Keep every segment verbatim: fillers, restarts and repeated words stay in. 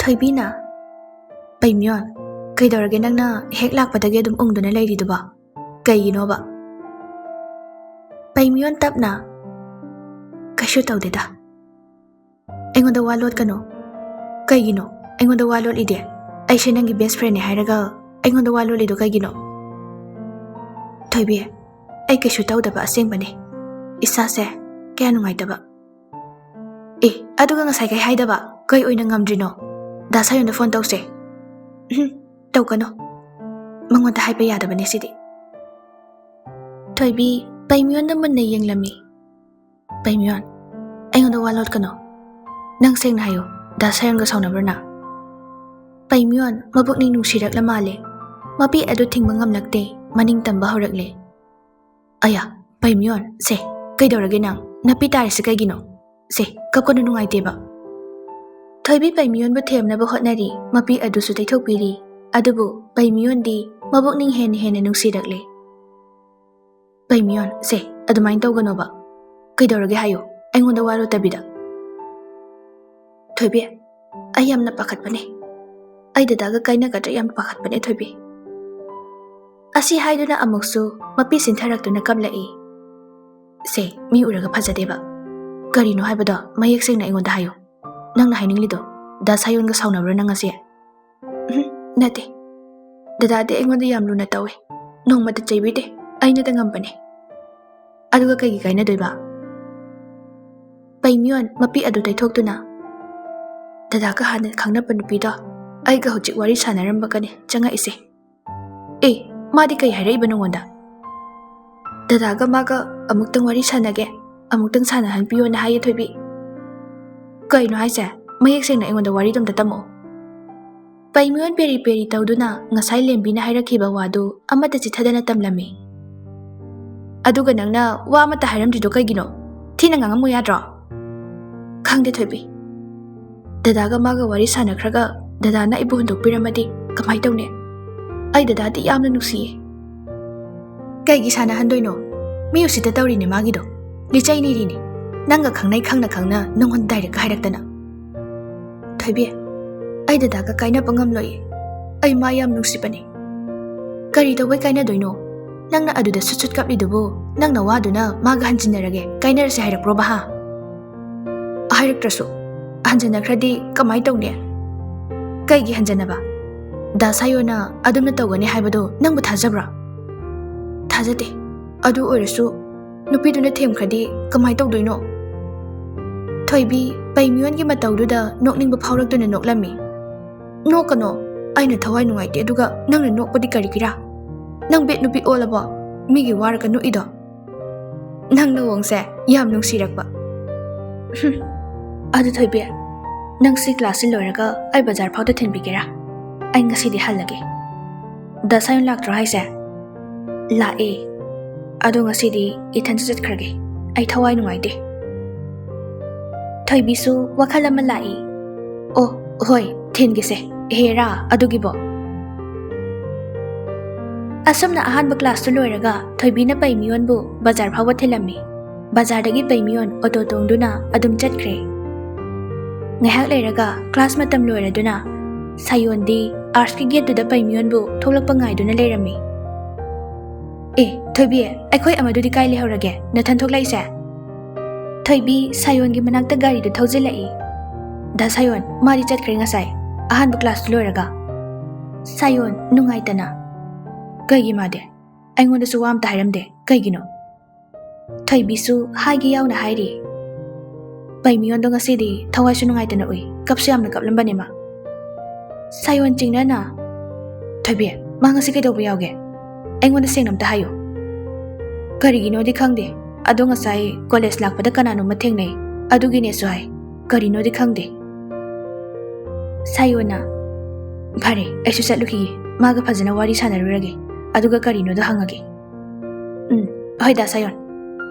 ꯊꯣꯏꯕꯤꯅ, "ꯄꯩꯃꯤꯌꯣꯟ, ꯀꯩꯗꯧꯔꯒꯦ ꯅꯪꯅ ꯍꯦꯛ ꯂꯥꯛꯄꯗꯒꯤ ꯑꯗꯨꯝ ꯎꯪꯗꯨꯅ ꯂꯩꯔꯤꯗꯨꯕꯣ? ꯀꯩꯒꯤꯅꯣꯕ?" ꯄꯩꯃꯤꯌꯣꯟ ꯇꯞꯅ, "ꯀꯩꯁꯨ ꯇꯧꯗꯦꯗ꯫ ꯑꯩꯉꯣꯟꯗ ꯋꯥ ꯂꯣꯠꯀꯅꯨ꯫ ꯀꯩꯒꯤꯅꯣ ꯑꯩꯉꯣꯟꯗ ꯋꯥ ꯂꯣꯠꯂꯤꯗꯤ? ꯑꯩꯁꯦ ꯅꯪꯒꯤ best friendꯅꯦ ꯍꯥꯏꯔꯒ ꯑꯩꯉꯣꯟꯗ ꯋꯥ ꯂꯣꯠꯂꯤꯗꯣ ꯀꯩꯒꯤꯅꯣ?" "ꯊꯣꯏꯕꯤ, ꯑꯩ ꯀꯩꯁꯨ ꯇꯧꯗꯕ ꯑꯁꯦꯡꯕꯅꯦ꯫ ꯏꯁꯥꯁꯦ ꯀꯌꯥ ꯅꯨꯡꯉꯥꯏꯇꯕ꯫" "ꯑꯦ, ꯑꯗꯨꯒ ꯉꯁꯥꯏ ꯀꯩ ꯍꯥꯏꯗꯕ? ꯀꯩ ꯑꯣꯏꯅ ꯉꯝꯗ꯭ꯔꯤꯅꯣ? ꯗꯥ ꯁꯥꯌꯣꯟꯗ phone ꯇꯧꯁꯦ꯫" "ꯎꯝ, ꯇꯧꯒꯅꯨ꯫ ꯃꯉꯣꯟꯗ ꯍꯥꯏꯕ ꯌꯥꯗꯕꯅꯦ ꯁꯤꯗꯤ꯫" ꯊꯣꯏꯕꯤ ꯄꯩꯃꯤꯌꯣꯟꯗ ꯃꯨꯟꯅ ꯌꯦꯡꯂꯝꯃꯤ꯫ "ꯄꯩꯃꯤꯌꯣꯟ, ꯑꯩꯉꯣꯟꯗ ꯋꯥ ꯂꯣꯠꯀꯅꯣ꯫ ꯅꯪ ꯁꯦꯡꯅ ꯍꯥꯏꯌꯨ, ꯗꯥ ꯁꯥꯌꯣꯟꯒ ꯁꯥꯎꯅꯕ꯭ꯔꯣ ꯅꯪ?" ꯄꯩꯃꯤꯌꯣꯟ ꯃꯕꯨꯛꯅꯤꯡ ꯅꯨꯡꯁꯤꯔꯛꯂ ꯃꯥꯜꯂꯦ꯫ ꯃꯄꯤ ꯑꯗꯨ ꯊꯤꯡꯕ ꯉꯝꯂꯛꯇꯦ, ꯃꯅꯤꯡ ꯇꯝꯕ ꯍꯧꯔꯛꯂꯦ꯫ "ꯑꯌꯥ, ꯄꯩꯃꯤꯌꯣꯟ, ꯁꯦ, ꯀꯩꯗꯧꯔꯒꯦ ꯅꯪ? ꯅꯄꯤ ꯇꯥꯔꯤꯁꯦ ꯀꯩꯒꯤꯅꯣ? ꯁꯦ, ꯀꯞꯀꯅꯨ, ꯅꯨꯡꯉꯥꯏꯇꯦꯕ꯫" ꯊꯣꯏꯕꯤ ꯄꯩꯃꯤꯌꯣꯟꯕꯨ ꯊꯦꯝꯅꯕ ꯍꯣꯠꯅꯔꯤ, ꯃꯄꯤ ꯑꯗꯨꯁꯨ ꯇꯩꯊꯣꯛꯄꯤꯔꯤ꯫ ꯑꯗꯨꯕꯨ ꯄꯩꯃꯤꯌꯣꯟꯗꯤ ꯃꯕꯨꯛꯅꯤꯡ ꯍꯦꯟꯅ ꯍꯦꯟꯅ ꯅꯨꯡꯁꯤꯔꯛꯂꯦ꯫ "ꯄꯩꯃꯤꯌꯣꯟ, ꯁꯦ, ꯑꯗꯨꯃꯥꯏꯅ ꯇꯧꯒꯅꯣꯕ꯫ ꯀꯩꯗꯧꯔꯒꯦ ꯍꯥꯏꯌꯨ, ꯑꯩꯉꯣꯟꯗ ꯋꯥ ꯂꯣꯠꯇꯕꯤꯗ꯫" "ꯊꯣꯏꯕꯤ, ꯑꯩ ꯌꯥꯝꯅ ꯄꯥꯈꯠꯄꯅꯦ꯫ ꯑꯩ ꯗꯗꯥꯒ ꯀꯥꯏꯅꯒꯗ꯭ꯔꯥ ꯌꯥꯝ ꯄꯥꯈꯠꯄꯅꯦ, ꯊꯣꯏꯕꯤ꯫" ꯑꯁꯤ ꯍꯥꯏꯗꯨꯅ ꯑꯃꯨꯛꯁꯨ ꯃꯄꯤ ꯁꯤꯟꯊꯔꯛꯇꯨꯅ ꯀꯞꯂꯛꯏ꯫ "ꯁꯦ, ꯃꯤ ꯎꯔꯒ ꯐꯖꯗꯦꯕ꯫ ꯀꯔꯤꯅꯣ ꯍꯥꯏꯕꯗꯣ ꯃꯌꯦꯛ ꯁꯦꯡꯅ ꯑꯩꯉꯣꯟꯗ ꯍꯥꯏꯌꯨ꯫ ꯅꯪꯅ ꯍꯥꯏꯅꯤꯡꯂꯤꯗꯣ ꯗꯥ ꯁꯥꯌꯣꯟꯒ ꯁꯥꯎꯅꯕ꯭ꯔꯥ ꯅꯪ ꯉꯁꯤ?" "ꯎꯝ, ꯅꯠꯇꯦ꯫ ꯗꯗꯥꯗꯤ ꯑꯩꯉꯣꯟꯗ ꯌꯥꯝ ꯂꯨꯅ ꯇꯧꯋꯦ꯫ ꯅꯣꯡꯃꯇ ꯆꯩꯕꯤꯗꯦ꯫ ꯑꯩꯅꯇ ꯉꯝꯕꯅꯦ꯫" "ꯑꯗꯨꯒ ꯀꯩꯒꯤ ꯀꯥꯏꯅꯗꯣꯏꯕ?" ꯄꯩꯃꯤꯌꯣꯟ ꯃꯄꯤ ꯑꯗꯨ ꯇꯩꯊꯣꯛꯇꯨꯅ, "ꯗꯗꯥꯒ ꯍꯥꯟꯅ ꯈꯪꯅꯕ ꯅꯨꯄꯤꯗꯣ ꯑꯩꯒ ꯍꯧꯖꯤꯛ ꯋꯥꯔꯤ ꯁꯥꯟꯅꯔꯝꯕꯒꯅꯦ ꯆꯪꯉꯛꯏꯁꯦ꯫" "ꯑꯦ, ꯃꯥꯗꯤ ꯀꯩ ꯍꯥꯏꯔꯛꯏꯕ ꯅꯉꯣꯟꯗ?" "ꯗꯗꯥꯒ ꯃꯥꯒ ꯑꯃꯨꯛꯇꯪ ꯋꯥꯔꯤ ꯁꯥꯟꯅꯒꯦ, ꯑꯃꯨꯛꯇꯪ ꯁꯥꯟꯅꯍꯟꯕꯤꯌꯣꯅ ꯍꯥꯏꯌꯦ, ꯊꯣꯏꯕꯤ꯫" "ꯀꯩꯅꯣ ꯍꯥꯏꯁꯦ? ꯃꯌꯦꯛ ꯁꯦꯡꯅ ꯑꯩꯉꯣꯟꯗ ꯋꯥꯔꯤꯗꯣ ꯑꯝꯇ ꯇꯝꯃꯛꯑꯣ꯫" ꯄꯩꯃꯤꯌꯣꯟ ꯄꯦꯔꯤ ꯄꯦꯔꯤ ꯇꯧꯗꯨꯅ ꯉꯁꯥꯏ ꯂꯦꯝꯕꯤꯅ ꯍꯥꯏꯔꯛꯈꯤꯕ ꯋꯥꯗꯨ ꯑꯃꯠꯇ ꯆꯤꯠꯊꯗꯅ ꯇꯝꯂꯝꯃꯤ꯫ "ꯑꯗꯨꯒ ꯅꯪꯅ ꯋꯥ ꯑꯃꯠꯇ ꯍꯥꯏꯔꯝꯗ꯭ꯔꯤꯗꯣ ꯀꯩꯒꯤꯅꯣ? ꯊꯤꯅ ꯉꯥꯡꯉꯝꯃꯨ ꯌꯥꯗ꯭ꯔꯣ?" "ꯈꯪꯗꯦ, ꯊꯣꯏꯕꯤ꯫ ꯗꯗꯥꯒ ꯃꯥꯒ ꯋꯥꯔꯤ ꯁꯥꯟꯅꯈ꯭ꯔꯒ ꯗꯗꯥꯅ ꯑꯩꯕꯨ ꯍꯨꯟꯗꯣꯛꯄꯤꯔꯝꯃꯗꯤ ꯀꯃꯥꯏ ꯇꯧꯅꯤ? ꯑꯩ ꯗꯗꯥꯗꯤ ꯌꯥꯝꯅ ꯅꯨꯡꯁꯤꯌꯦ꯫" "ꯀꯩꯒꯤ ꯁꯥꯟꯅꯍꯟꯗꯣꯏꯅꯣ? ꯃꯤ ꯎꯁꯤꯠꯇ ꯇꯧꯔꯤꯅꯦ ꯃꯥꯒꯤꯗꯣ꯫ ꯂꯤꯆꯩ ꯅꯤꯔꯤꯅꯦ꯫ ꯅꯪꯒ ꯈꯪꯅꯩ ꯈꯪꯅ ꯈꯪꯅ ꯅꯪꯉꯣꯟꯗ direct ꯍꯥꯏꯔꯛꯇꯅ꯫" "ꯊꯣꯏꯕꯤ, ꯑꯩ ꯗꯗꯥꯒ ꯀꯥꯏꯅꯕ ꯉꯝꯂꯣꯏꯌꯦ꯫ ꯑꯩ ꯃꯥ ꯌꯥꯝ ꯅꯨꯡꯁꯤꯕꯅꯦ꯫ ꯀꯔꯤ ꯇꯧꯕꯩ ꯀꯥꯏꯅꯗꯣꯏꯅꯣ? ꯅꯪꯅ ꯑꯗꯨꯗ ꯁꯨꯠ ꯁꯨꯠ ꯀꯞꯂꯤꯗꯨꯕꯨ, ꯅꯪꯅ ꯋꯥꯗꯨꯅ ꯃꯥꯒ ꯍꯟꯖꯤꯟꯅꯔꯒꯦ, ꯀꯥꯏꯅꯔꯁꯦ ꯍꯥꯏꯔꯛꯄ꯭ꯔꯣꯕ, ꯍꯥ? ꯍꯥꯏꯔꯛꯇ꯭ꯔꯁꯨ, ꯍꯟꯖꯤꯟꯅꯈ꯭ꯔꯗꯤ ꯀꯃꯥꯏ ꯇꯧꯅꯤ? ꯀꯩꯒꯤ ꯍꯟꯖꯤꯟꯅꯕ? ꯗꯥ ꯁꯥꯌꯣꯅ ꯑꯗꯨꯝꯅ ꯇꯧꯒꯅꯤ ꯍꯥꯏꯕꯗꯣ ꯅꯪꯕꯨ ꯊꯥꯖꯕ꯭ꯔꯣ? ꯊꯥꯖꯗꯦ꯫ ꯑꯗꯨ ꯑꯣꯏꯔꯁꯨ ꯅꯨꯄꯤꯗꯨꯅ ꯊꯦꯝꯈ꯭ꯔꯗꯤ ꯀꯃꯥꯏ ꯇꯧꯗꯣꯏꯅꯣ? ꯊꯣꯏꯕꯤ ꯄꯩꯃꯤꯌꯣꯟꯒꯤ ꯃꯇꯧꯗꯨꯗ ꯅꯣꯛꯅꯤꯡꯕ ꯐꯥꯎꯔꯛꯇꯨꯅ ꯅꯣꯛꯂꯝꯃꯤ꯫ "ꯅꯣꯛꯀꯅꯣ, ꯑꯩꯅ ꯊꯋꯥꯏ ꯅꯨꯡꯉꯥꯏꯇꯦ, ꯑꯗꯨꯒ ꯅꯪꯅ ꯅꯣꯛꯄꯗꯤ ꯀꯔꯤꯒꯤꯔꯥ? ꯅꯪ ꯕꯦꯠ ꯅꯨꯄꯤ ꯑꯣꯜꯂꯕꯣ? ꯃꯤꯒꯤ ꯋꯥꯔꯒ ꯅꯣꯛꯏꯗꯣ?" ꯅꯪ ꯅꯑꯣꯡꯁꯦ ꯌꯥꯝ ꯅꯨꯡꯁꯤꯔꯛꯄ꯫ ꯍꯨꯝ꯫ ꯑꯗꯨ ꯊꯣꯏꯕꯤ, ꯅꯪ ꯁꯤ ꯀ꯭ꯂꯥꯁꯁꯤ ꯂꯣꯏꯔꯒ ꯑꯩ ꯕꯖꯥꯔ ꯐꯥꯎꯗ ꯊꯤꯟꯕꯤꯒꯦꯔꯥ? ꯑꯩ ꯉꯁꯤꯗꯤ ꯍꯜꯂꯒꯦ꯫ ꯗꯥ ꯁꯥꯌꯣꯟ ꯂꯥꯛꯇ꯭ꯔꯣ ꯍꯥꯏꯁꯦ? ꯂꯥꯛꯑꯦ꯫ ꯑꯗꯣ ꯉꯁꯤꯗꯤ ꯏꯊꯟꯇ ꯆꯠꯈ꯭ꯔꯒꯦ꯫ ꯑꯩ ꯊꯋꯥꯏ ꯅꯨꯡꯉꯥꯏꯇꯦ꯫ ꯊꯣꯏꯕꯤꯁꯨ ꯋꯥꯈꯜ ꯑꯃ ꯂꯥꯛꯏ꯫ "ꯑꯣ, ꯍꯣꯏ, ꯊꯤꯟꯒꯦꯁꯦ꯫ ꯍꯦꯔꯥ, ꯑꯗꯨꯒꯤꯕꯣ?" ꯑꯁꯨꯝꯅ ꯑꯍꯥꯟꯕ ꯀ꯭ꯂꯥꯁꯇꯨ ꯂꯣꯏꯔꯒ ꯊꯣꯏꯕꯤꯅ ꯄꯩꯃꯤꯌꯣꯟꯕꯨ ꯕꯖꯥꯔ ꯐꯥꯎꯕ ꯊꯤꯜꯂꯝꯃꯤ꯫ ꯕꯖꯥꯔꯗꯒꯤ ꯄꯩꯃꯤꯌꯣꯟ ꯑꯣꯇꯣ ꯇꯣꯡꯗꯨꯅ ꯑꯗꯨꯝ ꯆꯠꯈ꯭ꯔꯦ꯫ ꯉꯥꯏꯍꯥꯛ ꯂꯩꯔꯒ ꯀ꯭ꯂꯥꯁ ꯃꯇꯝ ꯂꯣꯏꯔꯗꯨꯅ ꯁꯥꯌꯣꯟꯗꯤ ꯑꯥꯔꯠꯁꯀꯤ ꯒꯦꯠꯇꯨꯗ ꯄꯩꯃꯤꯌꯣꯟꯕꯨ ꯊꯣꯛꯂꯛꯄ ꯉꯥꯏꯗꯨꯅ ꯂꯩꯔꯝꯃꯤ꯫ "ꯑꯦ, ꯊꯣꯏꯕꯤ, ꯑꯩꯈꯣꯏ ꯑꯃꯗꯨꯗꯤ ꯀꯥꯏ ꯂꯩꯍꯧꯔꯒꯦ? ꯅꯊꯟ ꯊꯣꯛꯂꯛꯏꯁꯦ?" ꯊꯣꯏꯕꯤ ꯁꯥꯌꯣꯟꯒꯤ ꯃꯅꯥꯛꯇ ꯒꯥꯔꯤꯗꯨ ꯊꯧꯖꯤꯜꯂꯛꯏ꯫ "ꯗꯥ ꯁꯥꯌꯣꯟ, ꯃꯥꯗꯤ ꯆꯠꯈ꯭ꯔꯦ ꯉꯁꯥꯏ, ꯑꯍꯥꯟꯕ ꯀ꯭ꯂꯥꯁꯇꯨ ꯂꯣꯏꯔꯒ꯫" ꯁꯥꯌꯣꯟ ꯅꯨꯡꯉꯥꯏꯇꯅ, "ꯀꯩꯒꯤ ꯃꯥꯗꯤ? ꯑꯩꯉꯣꯟꯗꯁꯨ ꯋꯥ ꯑꯝꯇ ꯍꯥꯏꯔꯝꯗꯦ꯫ ꯀꯩꯒꯤꯅꯣ?" ꯊꯣꯏꯕꯤꯁꯨ ꯍꯥꯏꯒꯦ ꯌꯥꯎꯅ ꯍꯥꯏꯔꯤ꯫ "ꯄꯩꯃꯤꯌꯣꯟꯗꯣ ꯉꯁꯤꯗꯤ ꯊꯋꯥꯏꯁꯨ ꯅꯨꯡꯉꯥꯏꯇꯅ ꯎꯏ, ꯀꯞꯁꯨ ꯌꯥꯝꯅ ꯀꯞꯂꯝꯕꯅꯦ ꯃꯥ꯫" ꯁꯥꯌꯣꯟ ꯆꯤꯡꯅꯅ, "ꯊꯣꯏꯕꯤ, ꯃꯥ ꯉꯁꯤ ꯀꯩꯗꯧꯕ ꯌꯥꯎꯒꯦ? ꯑꯩꯉꯣꯟꯗ ꯁꯦꯡꯅ ꯑꯝꯇ ꯍꯥꯏꯌꯨ꯫" "ꯀꯔꯤꯒꯤꯅꯣꯗꯤ ꯈꯪꯗꯦ, ꯑꯗꯣ ꯉꯁꯥꯏ ꯀꯣꯂꯦꯖ ꯂꯥꯛꯄꯗ ꯀꯅꯥꯅꯣꯝꯃ ꯊꯦꯡꯅꯩ, ꯑꯗꯨꯒꯤꯅꯦꯁꯨ ꯍꯥꯏ꯫ ꯀꯔꯤꯅꯣꯗꯤ ꯈꯪꯗꯦ꯫" ꯁꯥꯌꯣꯟꯅ, "ꯐꯔꯦ, ꯑꯩꯁꯨ ꯆꯠꯂꯨꯈꯤꯒꯦ꯫ ꯃꯥꯒ ꯐꯖꯅ ꯋꯥꯔꯤ ꯁꯥꯟꯅꯔꯨꯔꯒꯦ, ꯑꯗꯨꯒ ꯀꯔꯤꯅꯣꯗꯣ ꯍꯪꯉꯒꯦ꯫" "ꯎꯝ, ꯍꯣꯏ ꯗꯥ ꯁꯥꯌꯣꯟ꯫"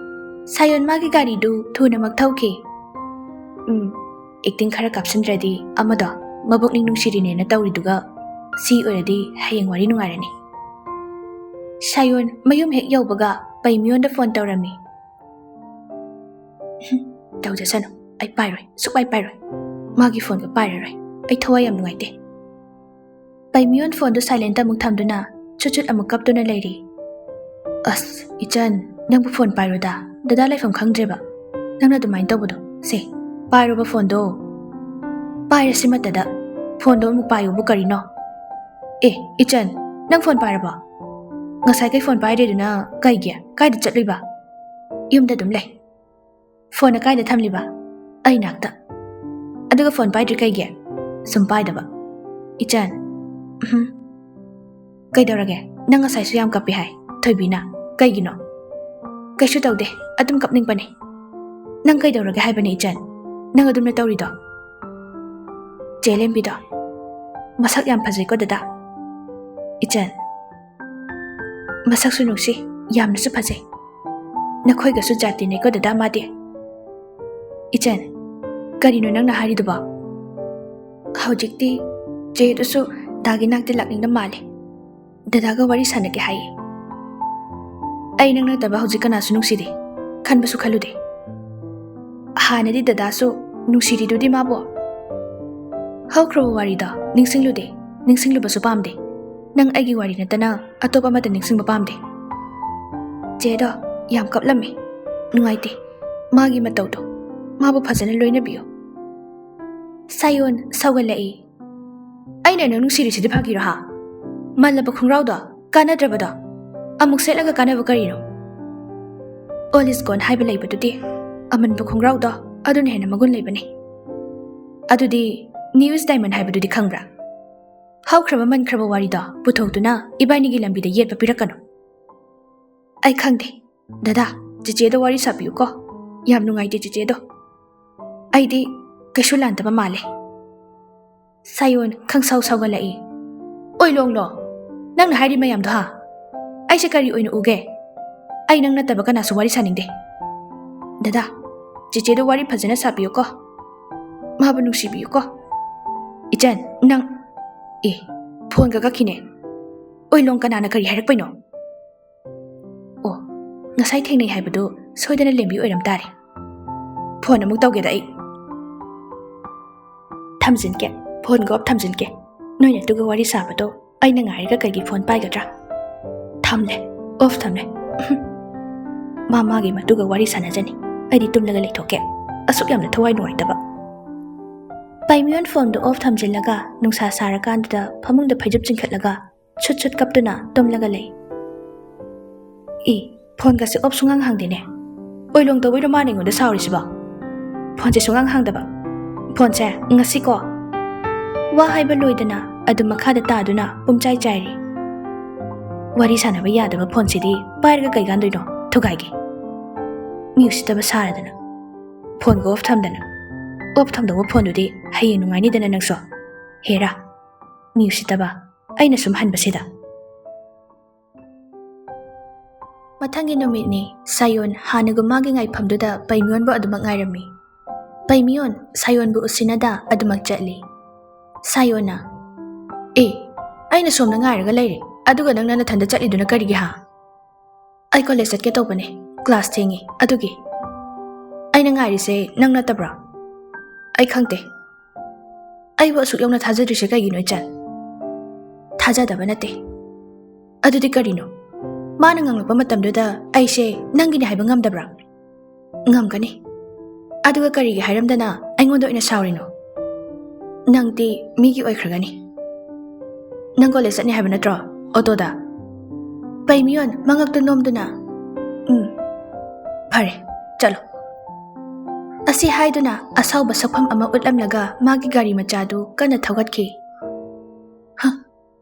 ꯁꯥꯌꯣꯟ ꯃꯥꯒꯤ ꯒꯥꯔꯤꯗꯨ ꯊꯨꯅꯃꯛ ꯊꯧꯈꯤ꯫ "ꯎꯝ, ꯑꯦꯛꯇꯤꯡ ꯈꯔ ꯀꯥꯞꯁꯤꯟꯗ꯭ꯔꯗꯤ ꯑꯃꯗꯣ ꯃꯕꯨꯛꯅꯤꯡ ꯅꯨꯡꯁꯤꯔꯤꯅꯦꯅ ꯇꯧꯔꯤꯗꯨꯒ ꯁꯤ ꯑꯣꯏꯔꯗꯤ ꯍꯌꯦꯡ ꯋꯥꯔꯤ ꯅꯨꯡꯉꯥꯏꯔꯅꯤ꯫" ꯁꯥꯌꯣꯟ ꯃꯌꯨꯝ ꯍꯦꯛ ꯌꯧꯕꯒ ꯄꯩꯃꯤꯌꯣꯟꯗ ꯐꯣꯟ ꯇꯧꯔꯝꯃꯤ꯫ "ꯍꯨꯝ, ꯇꯧꯖꯁꯅꯨ, ꯑꯩ ꯄꯥꯏꯔꯣꯏ, ꯁꯨꯛꯄꯥꯏ ꯄꯥꯏꯔꯣꯏ꯫ ꯃꯥꯒꯤ ꯐꯣꯟꯒ ꯄꯥꯏꯔꯔꯣꯏ꯫ ꯑꯩ ꯊꯋꯥꯏ ꯌꯥꯝ ꯅꯨꯡꯉꯥꯏꯇꯦ꯫ ꯄꯥꯏꯃꯤꯌꯣꯟ ꯐꯣꯟꯗꯨ ꯁꯥꯏꯂꯦꯟꯇ ꯑꯃꯨꯛ ꯊꯝꯗꯨꯅ ꯆꯨꯠ ꯆꯨꯠ ꯑꯃꯨꯛ ꯀꯞꯇꯨꯅ ꯂꯩꯔꯤ꯫ "ꯑꯁ, ꯏꯆꯟ, ꯅꯪꯕꯨ ꯐꯣꯟ ꯄꯥꯏꯔꯣꯗ, ꯗꯗꯥ ꯂꯩꯐꯝ ꯈꯪꯗ꯭ꯔꯦꯕ꯫ ꯅꯪꯅ ꯑꯗꯨꯃꯥꯏꯅ ꯇꯧꯕꯗꯣ꯫ ꯁꯦ, ꯄꯥꯏꯔꯣꯕ ꯐꯣꯟꯗꯣ꯫ ꯄꯥꯏꯔꯁꯤ ꯃꯠꯇꯗ꯫ ꯐꯣꯟꯗꯣ ꯑꯃꯨꯛ ꯄꯥꯏꯌꯨꯕꯨ ꯀꯔꯤꯅꯣ? ꯑꯦ, ꯏꯆꯟ, ꯅꯪ ꯐꯣꯟ ꯄꯥꯏꯔꯕꯣ? ꯉꯁꯥꯏꯈꯩ ꯐꯣꯟ ꯄꯥꯏꯗ꯭ꯔꯤꯗꯨꯅ ꯀꯩꯒꯤ? ꯀꯥꯏꯗ ꯆꯠꯂꯨꯏꯕ?" "ꯌꯨꯝꯗ ꯑꯗꯨꯝ ꯂꯩ꯫" "ꯐꯣꯟꯅ ꯀꯥꯏꯗ ꯊꯝꯂꯤꯕ?" "ꯑꯩ ꯅꯥꯛꯇ꯫" "ꯑꯗꯨꯒ ꯐꯣꯟ ꯄꯥꯏꯗ꯭ꯔꯤ ꯀꯩꯒꯤ?" "ꯁꯨꯝ ꯄꯥꯏꯗꯕ꯫" "ꯏꯆꯟ꯫" "ꯎꯝ꯫ ꯀꯩꯗꯧꯔꯒꯦ? ꯅꯪ ꯉꯁꯥꯏꯁꯨ ꯌꯥꯝ ꯀꯞꯄꯤ ꯍꯥꯏ ꯊꯣꯏꯕꯤꯅ꯫ ꯀꯩꯒꯤꯅꯣ?" "ꯀꯩꯁꯨ ꯇꯧꯗꯦ, ꯑꯗꯨꯝ ꯀꯞꯅꯤꯡꯕꯅꯦ꯫" "ꯅꯪ ꯀꯩꯗꯧꯔꯒꯦ ꯍꯥꯏꯕꯅꯦ ꯏꯆꯟ? ꯅꯪ ꯑꯗꯨꯝꯅ ꯇꯧꯔꯤꯗꯣ?" "ꯆꯦ ꯂꯦꯝꯕꯤꯗꯣ ꯃꯁꯛ ꯌꯥꯝ ꯐꯖꯩꯀꯣ ꯗꯗꯥ꯫" "ꯏꯆꯟ, ꯃꯁꯛꯁꯨ ꯅꯨꯡꯁꯤ, ꯌꯥꯝꯅꯁꯨ ꯐꯖꯩ꯫ ꯅꯈꯣꯏꯒꯁꯨ ꯖꯥꯇꯤꯅꯦꯀꯣ ꯗꯗꯥ ꯃꯥꯗꯤ꯫" "ꯏꯆꯟ, ꯀꯔꯤꯅꯣ ꯅꯪꯅ ꯍꯥꯏꯔꯤꯗꯨꯕꯣ?" "ꯍꯧꯖꯤꯛꯇꯤ ꯆꯦꯗꯨꯁꯨ ꯗꯥꯒꯤ ꯅꯥꯛꯇ ꯂꯥꯛꯅꯤꯡꯕ ꯃꯥꯜꯂꯦ꯫ ꯗꯗꯥꯒ ꯋꯥꯔꯤ ꯁꯥꯟꯅꯒꯦ ꯍꯥꯏꯌꯦ꯫" "ꯑꯩ ꯅꯪ ꯅꯠꯇꯕ ꯍꯧꯖꯤꯛ ꯀꯅꯥꯁꯨ ꯅꯨꯡꯁꯤꯗꯦ, ꯈꯟꯕꯁꯨ ꯈꯜꯂꯨꯗꯦ꯫ ꯍꯥꯟꯅꯗꯤ ꯗꯗꯥꯁꯨ ꯅꯨꯡꯁꯤꯔꯤꯗꯨꯗꯤ ꯃꯥꯕꯨ꯫" "ꯍꯧꯈ꯭ꯔꯕ ꯋꯥꯔꯤꯗꯣ ꯅꯤꯡꯁꯤꯡꯂꯨꯗꯦ, ꯅꯤꯡꯁꯤꯡꯂꯨꯕꯁꯨ ꯄꯥꯝꯗꯦ꯫ ꯅꯪ ꯑꯩꯒꯤ ꯋꯥꯔꯤ ꯅꯠꯇꯅ ꯑꯇꯣꯞꯄ ꯑꯃꯠꯇ ꯅꯤꯡꯁꯤꯡꯕ ꯄꯥꯝꯗꯦ꯫" ꯆꯦꯗꯣ ꯌꯥꯝ ꯀꯞꯂꯝꯃꯤ꯫ ꯅꯨꯡꯉꯥꯏꯇꯦ ꯃꯥꯒꯤ ꯃꯇꯧꯗꯣ꯫ ꯃꯥꯕꯨ ꯐꯖꯅ ꯂꯣꯏꯅꯕꯤꯌꯨ꯫ ꯁꯥꯌꯣꯟ ꯁꯧꯒꯠꯂꯛꯏ꯫ "ꯑꯩꯅ ꯅꯪ ꯅꯨꯡꯁꯤꯔꯤꯁꯤꯗꯤ ꯐꯥꯒꯤꯔꯣ ꯍꯥ? ꯃꯜꯂꯕ ꯈꯣꯡꯒ꯭ꯔꯥꯎꯗꯣ, ꯀꯥꯟꯅꯗ꯭ꯔꯕꯗꯣ, ꯑꯃꯨꯛ ꯁꯦꯠꯂꯒ ꯀꯥꯟꯅꯕ ꯀꯔꯤꯅꯣ? All is gone ꯍꯥꯏꯕ ꯂꯩꯕꯗꯨꯗꯤ, ꯑꯃꯟꯕ ꯈꯣꯡꯒ꯭ꯔꯥꯎꯗꯣ, ꯑꯗꯨꯅ ꯍꯦꯟꯅ ꯃꯒꯨꯟ ꯂꯩꯕꯅꯤ꯫ ꯑꯗꯨꯗꯤ New is Diamond ꯍꯥꯏꯕꯗꯨꯗꯤ ꯈꯪꯕ꯭ꯔꯥ? ꯍꯧꯈ꯭ꯔꯕ ꯃꯟꯈ꯭ꯔꯕ ꯋꯥꯔꯤꯗꯣ ꯄꯨꯊꯣꯛꯇꯨꯅ ꯏꯕꯥꯅꯤꯒꯤ ꯂꯝꯕꯤꯗ ꯌꯦꯠꯄ ꯄꯤꯔꯛꯀꯅꯨ꯫" "ꯑꯩ ꯈꯪꯗꯦ꯫ ꯗꯗꯥ, ꯆꯤꯆꯦꯗ ꯋꯥꯔꯤ ꯁꯥꯕꯤꯌꯨꯀꯣ꯫ ꯌꯥꯝ ꯅꯨꯡꯉꯥꯏꯇꯦ ꯆꯤꯆꯦꯗꯣ꯫ ꯑꯩꯗꯤ ꯀꯩꯁꯨ ꯂꯥꯟꯗꯕ ꯃꯥꯜꯂꯦ꯫" ꯁꯥꯌꯣꯟ ꯈꯪꯁꯥꯎ ꯁꯥꯎꯒꯠꯂꯛꯏ꯫ "ꯑꯣꯏ ꯂꯣꯡꯂꯣ, ꯅꯪꯅ ꯍꯥꯏꯔꯤ ꯃꯌꯥꯝꯗꯣ ꯍꯥ? ꯑꯩꯁꯦ ꯀꯔꯤ ꯑꯣꯏꯅ ꯎꯒꯦ? ꯑꯩ ꯅꯪ ꯅꯠꯇꯕ ꯀꯅꯥꯁꯨ ꯋꯥꯔꯤ ꯁꯥꯅꯤꯡꯗꯦ꯫ ꯗꯗꯥ, ꯆꯤꯆꯦꯗꯣ ꯋꯥꯔꯤ ꯐꯖꯅ ꯁꯥꯕꯤꯌꯨꯀꯣ꯫ ꯃꯥꯕꯨ ꯅꯨꯡꯁꯤꯕꯤꯌꯨꯀꯣ꯫" "ꯏꯆꯟ, ꯅꯪ꯫" "ꯑꯦ, ꯐꯣꯟꯒ ꯀꯛꯈꯤꯅꯦ꯫ ꯑꯣꯏ ꯂꯣꯡ, ꯀꯅꯥꯅ ꯀꯔꯤ ꯍꯥꯏꯔꯛꯄꯩꯅꯣ? ꯑꯣ, ꯉꯁꯥꯏ ꯊꯦꯡꯅꯩ ꯍꯥꯏꯕꯗꯨ ꯁꯣꯏꯗꯅ ꯂꯦꯝꯕꯤ ꯑꯣꯏꯔꯝ ꯇꯥꯔꯦ꯫ ꯐꯣꯟ ꯑꯃꯨꯛ ꯇꯧꯒꯦꯗ ꯑꯩ꯫ ꯊꯝꯖꯤꯟꯒꯦ, ꯐꯣꯟꯒ ꯑꯣꯐ ꯊꯝꯖꯤꯟꯒꯦ꯫ ꯅꯣꯏꯅ ꯑꯗꯨꯒ ꯋꯥꯔꯤ ꯁꯥꯕꯗꯣ ꯑꯩꯅ ꯉꯥꯏꯔꯒ ꯀꯩꯒꯤ ꯐꯣꯟ ꯄꯥꯏꯒꯗ꯭ꯔꯥ? ꯊꯝꯂꯦ, ꯑꯣꯐ ꯊꯝꯂꯦ꯫ ꯃꯥ ꯃꯥꯒꯤ ꯃꯇꯨꯒ ꯋꯥꯔꯤ ꯁꯥꯟꯅꯖꯅꯤ꯫ ꯑꯩꯗꯤ ꯇꯨꯝꯂꯒ ꯂꯩꯊꯣꯛꯀꯦ꯫ ꯑꯁꯨꯛ ꯌꯥꯝꯅ ꯊꯋꯥꯏ ꯅꯨꯡꯉꯥꯏꯇꯕ꯫ ꯄꯩꯃꯤꯌꯣꯟ ꯐꯣꯟꯗꯨ ꯑꯣꯐ ꯊꯝꯖꯤꯜꯂꯒ ꯅꯨꯡꯁꯥ ꯁꯥꯔꯀꯥꯟꯗꯨꯗ ꯐꯃꯨꯡꯗ ꯐꯩꯖꯨꯞ ꯆꯤꯡꯈꯠꯂꯒ ꯁꯨꯠ ꯁꯨꯠ ꯀꯞꯇꯨꯅ ꯇꯨꯝꯂꯒ ꯂꯩ꯫ E, ꯐꯣꯟꯒꯁꯦ of ꯁꯨꯡꯍꯥꯡ ꯍꯥꯡꯗꯦꯅꯦ꯫ ꯑꯣꯏꯂꯣꯡ ꯇꯧꯕꯩꯔꯣ ꯃꯥꯅ ꯑꯩꯉꯣꯟꯗ ꯁꯥꯎꯔꯤꯁꯤꯕꯣ? ꯐꯣꯟꯁꯦ ꯁꯨꯡꯍꯥꯡ ꯍꯥꯡꯗꯕ꯫ ꯐꯣꯟꯁꯦ ꯉꯁꯤꯀꯣ ꯋꯥ ꯍꯥꯏꯕ ꯂꯣꯏꯗꯅ ꯑꯗꯨꯝ ꯃꯈꯥꯗ ꯇꯥꯗꯨꯅ ꯄꯨꯝꯆꯥꯏ ꯆꯥꯏꯔꯤ꯫ ꯋꯥꯔꯤ ꯁꯥꯟꯅꯕ ꯌꯥꯗꯕ ꯐꯣꯟꯁꯤꯗꯤ ꯄꯥꯏꯔꯒ ꯀꯩ ꯀꯥꯟꯗꯣꯏꯅꯣ? ꯊꯨꯒꯥꯏꯒꯦ꯫ ꯃꯤ ꯎꯁꯤꯠꯇꯕ ꯁꯥꯔꯗꯅ꯫ ꯐꯣꯟꯒ ꯑꯣꯐ ꯊꯝꯗꯅ꯫ ꯑꯣꯐ ꯊꯝꯗꯧꯕ ꯐꯣꯟꯗꯨꯗꯤ ꯍꯌꯦꯡ ꯅꯨꯡꯉꯥꯏꯅꯤꯗꯅ ꯅꯪꯁꯨ꯫ ꯍꯦꯔꯥ, ꯃꯤ ꯎꯁꯤꯠꯇꯕ꯫ ꯑꯩꯅ ꯁꯨꯝ ꯍꯟꯕꯁꯤꯗ꯫ ꯃꯊꯪꯒꯤ ꯅꯨꯃꯤꯠꯅꯤ꯫ ꯁꯥꯌꯣꯟ ꯍꯥꯟꯅꯒꯨꯝ ꯃꯥꯒꯤ ꯉꯥꯏꯐꯝꯗꯨꯗ ꯄꯩꯃꯤꯌꯣꯟꯕꯨ ꯑꯗꯨꯃꯛ ꯉꯥꯏꯔꯝꯃꯤ꯫ ꯄꯩꯃꯤꯌꯣꯟ ꯁꯥꯌꯣꯟꯕꯨ ꯎꯁꯤꯟꯅꯗ ꯑꯗꯨꯃꯛ ꯆꯠꯂꯤ꯫ ꯁꯥꯌꯣꯟꯅ, "ꯑꯦ, ꯑꯩꯅ ꯁꯣꯝꯗ ꯉꯥꯏꯔꯒ ꯂꯩꯔꯦ, ꯑꯗꯨꯒ ꯅꯪꯅ ꯅꯊꯟꯗ ꯆꯠꯂꯤꯗꯨꯅ ꯀꯔꯤꯒꯤ ꯍꯥ?" "ꯑꯩ ꯀꯣꯂꯦꯖ ꯆꯠꯀꯦ ꯇꯧꯕꯅꯦ, ꯀ꯭ꯂꯥꯁ ꯊꯦꯡꯉꯤ, ꯑꯗꯨꯒꯤ꯫" "ꯑꯩꯅ ꯉꯥꯏꯔꯤꯁꯦ ꯅꯪ ꯅꯠꯇꯕ꯭ꯔꯣ?" "ꯑꯩ ꯈꯪꯗꯦ꯫ ꯑꯩꯕꯨ ꯑꯁꯨꯛ ꯌꯧꯅ ꯊꯥꯖꯗ꯭ꯔꯤꯁꯦ ꯀꯩꯒꯤꯅꯣ, ꯏꯆꯟ?" "ꯊꯥꯖꯗꯕ ꯅꯠꯇꯦ꯫" "ꯑꯗꯨꯗꯤ ꯀꯔꯤꯅꯣ? ꯃꯥꯅ ꯉꯥꯡꯂꯛꯄ ꯃꯇꯝꯗꯨꯗ ꯑꯩꯁꯦ ꯅꯪꯒꯤꯅꯤ ꯍꯥꯏꯕ ꯉꯝꯗꯕ꯭ꯔꯥ?" "ꯉꯝꯒꯅꯤ꯫ ꯑꯗꯨꯒ ꯀꯔꯤꯒꯤ ꯍꯥꯏꯔꯝꯗꯅ ꯑꯩꯉꯣꯟꯗ ꯑꯣꯏꯅ ꯁꯥꯎꯔꯤꯅꯣ? ꯅꯪꯗꯤ ꯃꯤꯒꯤ ꯑꯣꯏꯈ꯭ꯔꯒꯅꯤ꯫ ꯅꯪ ꯀꯣꯂꯦꯖ ꯆꯠꯅꯤ ꯍꯥꯏꯕ ꯅꯠꯇ꯭ꯔꯣ? ꯑꯣꯇꯣꯗ?" ꯄꯩꯃꯤꯌꯣꯟ ꯃꯉꯛꯇ ꯅꯣꯝꯗꯨꯅ, "ꯎꯝ, ꯐꯔꯦ, ꯆꯠꯂꯣ꯫" ꯑꯁꯤ ꯍꯥꯏꯗꯨꯅ ꯑꯁꯥꯎꯕ ꯁꯛꯐꯝ ꯑꯃ ꯎꯠꯂꯝꯂꯒ ꯃꯥꯒꯤ ꯒꯥꯔꯤ ꯃꯆꯥꯗꯨ ꯀꯟꯅ ꯊꯧꯒꯠꯈꯤ꯫ ꯍ,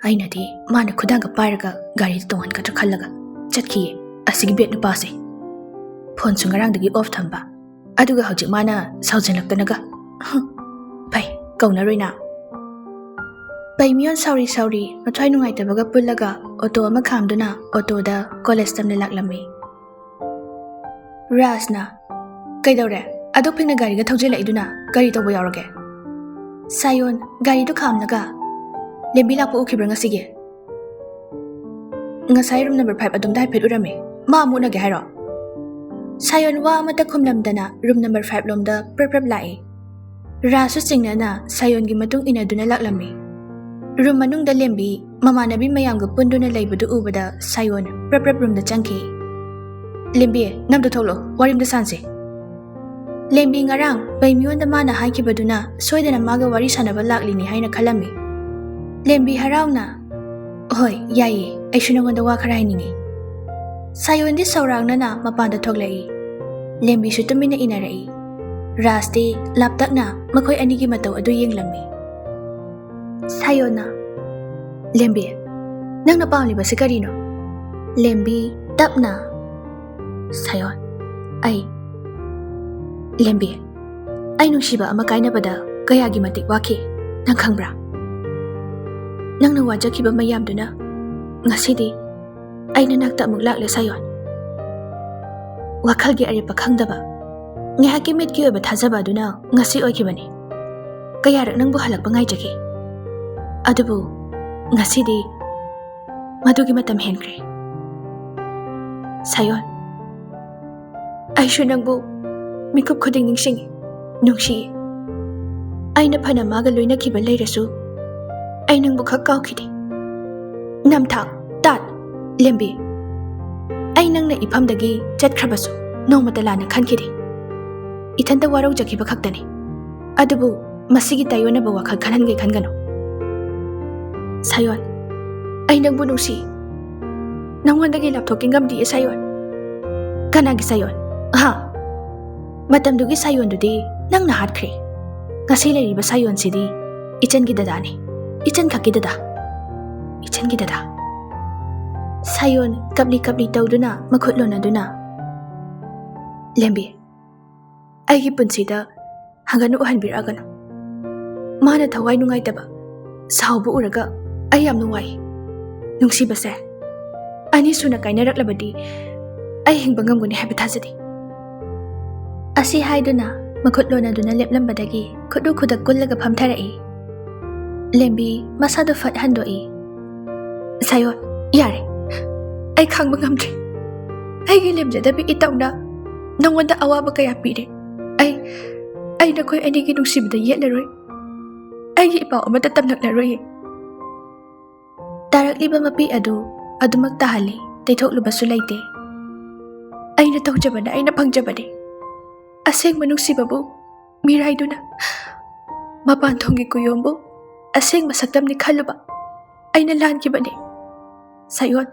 ꯑꯩꯅꯗꯤ ꯃꯥꯅ ꯈꯨꯗꯥꯡꯒ ꯄꯥꯏꯔꯒ ꯒꯥꯔꯤꯗ ꯇꯣꯡꯍꯟꯒꯗ꯭ꯔꯥ ꯈꯜꯂꯒ ꯆꯠꯈꯤꯌꯦ ꯑꯁꯤꯒꯤ ꯕꯦꯠ ꯅꯨꯄꯥꯁꯦ꯫ ꯐꯣꯟꯁꯨ ꯉꯔꯥꯡꯗꯒꯤ ꯑꯣꯐ ꯊꯝꯕ, ꯑꯗꯨꯒ ꯍꯧꯖꯤꯛ ꯃꯥꯅ ꯁꯥꯎꯖꯤꯜꯂꯛꯇꯅꯒ꯫ ꯍ, ꯐꯩ, ꯀꯧꯅꯔꯣꯏꯅ꯫ ꯄꯩꯃꯤꯌꯣꯟ ꯁꯥꯎꯔꯤ ꯁꯥꯎꯔꯤ ꯃꯊ꯭ꯋꯥꯏ ꯅꯨꯡꯉꯥꯏꯇꯕꯒ ꯄꯨꯜꯂꯒ ꯑꯣꯇꯣ ꯑꯃ ꯈꯥꯝꯗꯨꯅ ꯑꯣꯇꯣꯗ ꯀꯣꯂꯦꯖ ꯇꯝꯅ ꯂꯥꯛꯂꯝꯃꯤ꯫ ꯔꯥꯖꯅ, "ꯀꯩꯗꯧꯔꯦ? ꯑꯗꯨꯛ ꯐꯤꯡꯅ ꯒꯥꯔꯤꯒ ꯊꯧꯖꯤꯜꯂꯛꯏꯗꯨꯅ ꯀꯔꯤ ꯇꯧꯕ ꯌꯥꯎꯔꯒꯦ?" ꯁꯥꯌꯣꯟ ꯒꯥꯔꯤꯗꯨ ꯈꯥꯝꯂꯒ, "ꯂꯦꯝꯕꯤ ꯂꯥꯛꯄ ꯎꯈꯤꯕ꯭ꯔꯥ ꯉꯁꯤꯒꯤ?" "ꯉꯁꯥꯏ ꯔꯨꯝ ꯅꯝꯕꯔ ꯐꯥꯏꯚ ꯑꯗꯣꯝꯗ ꯍꯥꯏꯐꯦꯠ ꯎꯔꯝꯃꯦ꯫ ꯃꯥ ꯑꯃꯨꯛ ꯎꯅꯒꯦ ꯍꯥꯏꯔꯣ?" ꯁꯥꯌꯣꯟ ꯋꯥ ꯑꯃꯠꯇ ꯈꯨꯝꯂꯝꯗꯅ ꯔꯨꯝ ꯅꯝꯕꯔ ꯐꯥꯏꯚ ꯂꯣꯝꯗ ꯄ꯭ꯔꯞ ꯄ꯭ꯔꯞ ꯂꯥꯛꯏ꯫ ꯔꯥꯁꯁꯨ ꯆꯤꯡꯅꯅ ꯁꯥꯌꯣꯟꯒꯤ ꯃꯇꯨꯡ ꯏꯟꯅꯗꯨꯅ ꯂꯥꯛꯂꯝꯃꯤ꯫ ꯔꯨꯝ ꯃꯅꯨꯡꯗ ꯂꯦꯝꯕꯤ ꯃꯃꯥꯟꯅꯕꯤ ꯃꯌꯥꯝꯒ ꯄꯨꯟꯗꯨꯅ ꯂꯩꯕꯗꯨ ꯎꯕꯗ ꯁꯥꯌꯣꯟ ꯄ꯭ꯔꯞ ꯄ꯭ꯔꯞ ꯔꯨꯝꯗ ꯆꯪꯈꯤ꯫ "ꯂꯦꯝꯕꯤ, ꯅꯪꯗꯣ ꯊꯣꯛꯂꯛꯑꯣ, ꯋꯥꯔꯤ ꯑꯝꯇ ꯁꯥꯟꯁꯦ꯫" ꯂꯦꯝꯕꯤ ꯉꯔꯥꯡ ꯄꯩꯃꯤꯌꯣꯟꯗ ꯃꯥꯅ ꯍꯥꯏꯈꯤꯕꯗꯨꯅ ꯁꯣꯏꯗꯅ ꯃꯥꯒ ꯋꯥꯔꯤ ꯁꯥꯟꯅꯕ ꯂꯥꯛꯂꯤꯅꯤ ꯍꯥꯏꯅ ꯈꯜꯂꯝꯃꯤ꯫ ꯂꯦꯝꯕꯤ ꯍꯔꯥꯎꯅ, "ꯍꯣꯏ, ꯌꯥꯏꯌꯦ, ꯑꯩꯁꯨ ꯅꯉꯣꯟꯗ ꯋꯥ ꯈꯔ ꯍꯥꯏꯅꯤꯡꯉꯤ꯫" ꯁꯥꯌꯣꯟꯗꯤ ꯁꯧꯔꯥꯡꯅꯅ ꯃꯄꯥꯟꯗ ꯊꯣꯛꯂꯛꯏ꯫ ꯂꯦꯝꯕꯤꯁꯨ ꯇꯨꯃꯤꯟꯅ ꯏꯟꯅꯔꯛꯏ꯫ ꯔꯥꯖꯇꯤ ꯂꯥꯞꯇꯛꯅ ꯃꯈꯣꯏ ꯑꯅꯤꯒꯤ ꯃꯇꯧ ꯑꯗꯨ ꯌꯦꯡꯂꯝꯃꯤ꯫ ꯁꯥꯌꯣꯟꯅ, "ꯂꯦꯝꯕꯤ, ꯅꯪꯅ ꯄꯥꯝꯂꯤꯕꯁꯤ ꯀꯔꯤꯅꯣ?" ꯂꯦꯝꯕꯤ ꯇꯞꯅ, "ꯁꯥꯌꯣꯟ, ꯑꯩ, ꯂꯦꯝꯕꯤ, ꯑꯩ ꯅꯨꯡꯁꯤꯕ ꯑꯃ ꯀꯥꯏꯅꯕꯗ ꯀꯌꯥꯒꯤ ꯃꯇꯤꯛ ꯋꯥꯈꯤ, ꯅꯪ ꯈꯪꯕ꯭ꯔꯥ? ꯅꯪꯅ ꯋꯥꯖꯈꯤꯕ ꯃꯌꯥꯝꯗꯨꯅ ꯉꯁꯤꯗꯤ ꯑꯩ ꯅꯅꯥꯛꯇ ꯑꯃꯨꯛ ꯂꯥꯛꯂꯦ ꯁꯥꯌꯣꯟ꯫ ꯋꯥꯈꯜꯒꯤ ꯑꯔꯦꯞꯄ ꯈꯪꯗꯕ, ꯉꯥꯏꯍꯥꯛꯀꯤ ꯃꯤꯠꯀꯤ ꯑꯣꯏꯕ ꯊꯥꯖꯕ ꯑꯗꯨꯅ ꯉꯁꯤ ꯑꯣꯏꯈꯤꯕꯅꯤ꯫ ꯀꯌꯥꯔꯛ ꯅꯪꯕꯨ ꯍꯜꯂꯛꯄ ꯉꯥꯏꯖꯈꯤ꯫ ꯑꯗꯨꯕꯨ ꯉꯁꯤꯗꯤ ꯃꯗꯨꯒꯤ ꯃꯇꯝ ꯍꯦꯟꯈ꯭ꯔꯦ꯫ ꯁꯥꯌꯣꯟ, ꯑꯩꯁꯨ ꯅꯪꯕꯨ ꯃꯤꯀꯨꯞ ꯈꯨꯗꯤꯡ ꯅꯤꯡꯁꯤꯡꯉꯤ, ꯅꯨꯡꯁꯤꯌꯦ꯫ ꯑꯩꯅ ꯐꯅ ꯃꯥꯒ ꯂꯣꯏꯅꯈꯤꯕ ꯂꯩꯔꯁꯨ, ꯑꯩ ꯅꯪꯕꯨ ꯈꯛ ꯀꯥꯎꯈꯤꯗꯦ꯫ ꯅꯝꯊꯥꯛ, ꯇꯥꯠ, ꯂꯦꯝꯕꯤ꯫ ꯑꯩ ꯅꯪꯅ ꯏꯐꯝꯗꯒꯤ ꯆꯠꯈ꯭ꯔꯕꯁꯨ ꯅꯣꯡꯃꯇ ꯂꯥꯟꯅ ꯈꯟꯈꯤꯗꯦ꯫ ꯏꯊꯟꯇ ꯋꯥꯔꯧꯖꯈꯤꯕ ꯈꯛꯇꯅꯤ꯫ ꯑꯗꯨꯕꯨ ꯃꯁꯤꯒꯤ ꯇꯥꯏꯑꯣꯟꯅꯕ ꯋꯥꯈꯜ ꯈꯟꯍꯟꯒꯦ ꯈꯟꯒꯅꯨ꯫ ꯁꯥꯌꯣꯟ, ꯑꯩ ꯅꯪꯕꯨ ꯅꯨꯡꯁꯤ꯫ ꯅꯪꯉꯣꯟꯗꯒꯤ ꯂꯥꯞꯊꯣꯛꯀꯦ ꯉꯝꯗꯤꯌꯦ ꯁꯥꯌꯣꯟ꯫ ꯀꯅꯥꯒꯤ ꯁꯥꯌꯣꯟ? ꯑꯍꯥ꯫ ꯃꯇꯝꯗꯨꯒꯤ ꯁꯥꯌꯣꯟꯗꯨꯗꯤ ꯅꯪꯅ ꯍꯥꯠꯈ꯭ꯔꯦ꯫ ꯉꯁꯤ ꯂꯩꯔꯤꯕ ꯁꯥꯌꯣꯟꯁꯤꯗꯤ ꯏꯆꯟꯒꯤ ꯗꯗꯥꯅꯤ꯫ ꯏꯆꯟ ꯈꯛꯀꯤ ꯗꯗꯥ꯫ ꯏꯆꯟꯒꯤ ꯗꯗꯥ꯫ ꯁꯥꯌꯣꯟ ꯀꯞꯂꯤ ꯀꯞꯂꯤ ꯇꯧꯗꯨꯅ ꯃꯈꯨꯠ ꯂꯣꯟꯅꯗꯨꯅ, "ꯂꯦꯝꯕꯤ, ꯑꯩꯒꯤ ꯄꯨꯟꯁꯤꯗ ꯍꯪꯒꯅꯨ ꯎꯍꯟꯕꯤꯔꯛꯑꯒꯅꯨ꯫ ꯃꯥꯅ ꯊꯋꯥꯏ ꯅꯨꯡꯉꯥꯏꯇꯕ, ꯁꯥꯎꯕ ꯎꯔꯒ ꯑꯩ ꯌꯥꯝꯅ ꯋꯥꯏ꯫ ꯅꯨꯡꯁꯤꯕꯁꯦ ꯑꯅꯤꯁꯨꯅ ꯀꯥꯏꯅꯔꯛꯂꯕꯗꯤ ꯑꯩ ꯍꯤꯡꯕ ꯉꯝꯒꯅꯤ ꯍꯥꯏꯕ ꯊꯥꯖꯗꯦ꯫" ꯑꯁꯤ ꯍꯥꯏꯗꯨꯅ ꯃꯈꯨꯠ ꯂꯣꯟꯅꯗꯨꯅ ꯂꯦꯞꯂꯝꯕꯗꯒꯤ ꯈꯨꯠꯎ ꯈꯨꯗꯛ ꯀꯨꯜꯂꯒ ꯐꯝꯊꯔꯛꯏ꯫ ꯂꯦꯝꯕꯤ ꯃꯁꯥꯗꯨ ꯐꯠ ꯍꯟꯗꯣꯛꯏ꯫ "ꯁꯥꯌꯣꯟ, ꯌꯥꯔꯦ꯫ ꯑꯩ ꯈꯥꯡꯕ ꯉꯝꯗ꯭ꯔꯦ꯫ ꯑꯩꯒꯤ ꯂꯦꯝꯖꯗꯕꯤ ꯏꯇꯧꯅ ꯅꯉꯣꯟꯗ ꯑꯋꯥꯕ ꯀꯌꯥ ꯄꯤꯔꯦ꯫ ꯑꯩ, ꯑꯩ ꯅꯈꯣꯏ ꯑꯅꯤꯒꯤ ꯅꯨꯡꯁꯤꯕꯗ ꯌꯦꯠꯂꯔꯣꯏ꯫ ꯑꯩꯒꯤ ꯏꯄꯥꯎ ꯑꯃꯠꯇ ꯇꯝꯂꯛꯂꯔꯣꯏꯌꯦ꯫ ꯇꯥꯔꯛꯂꯤꯕ ꯃꯄꯤ ꯑꯗꯨ ꯑꯗꯨꯃꯛ ꯇꯥꯍꯜꯂꯤ, ꯇꯩꯊꯣꯛꯂꯨꯕꯁꯨ ꯂꯩꯇꯦ꯫ ꯑꯩꯅ ꯇꯧꯖꯕꯅ ꯑꯩꯅ ꯐꯪꯖꯕꯅꯤ꯫ ꯑꯁꯦꯡꯕ ꯅꯨꯡꯁꯤꯕꯕꯨ ꯃꯤꯔꯥꯏꯗꯨꯅ, ꯃꯄꯥꯟ ꯊꯣꯡꯒꯤ ꯀꯨꯌꯣꯝꯕꯨ ꯑꯁꯦꯡꯕ ꯁꯛꯇꯝꯅꯤ ꯈꯜꯂꯨꯕ ꯑꯩꯅ ꯂꯥꯟꯈꯤꯕꯅꯤ꯫ ꯁꯥꯌꯣꯟ,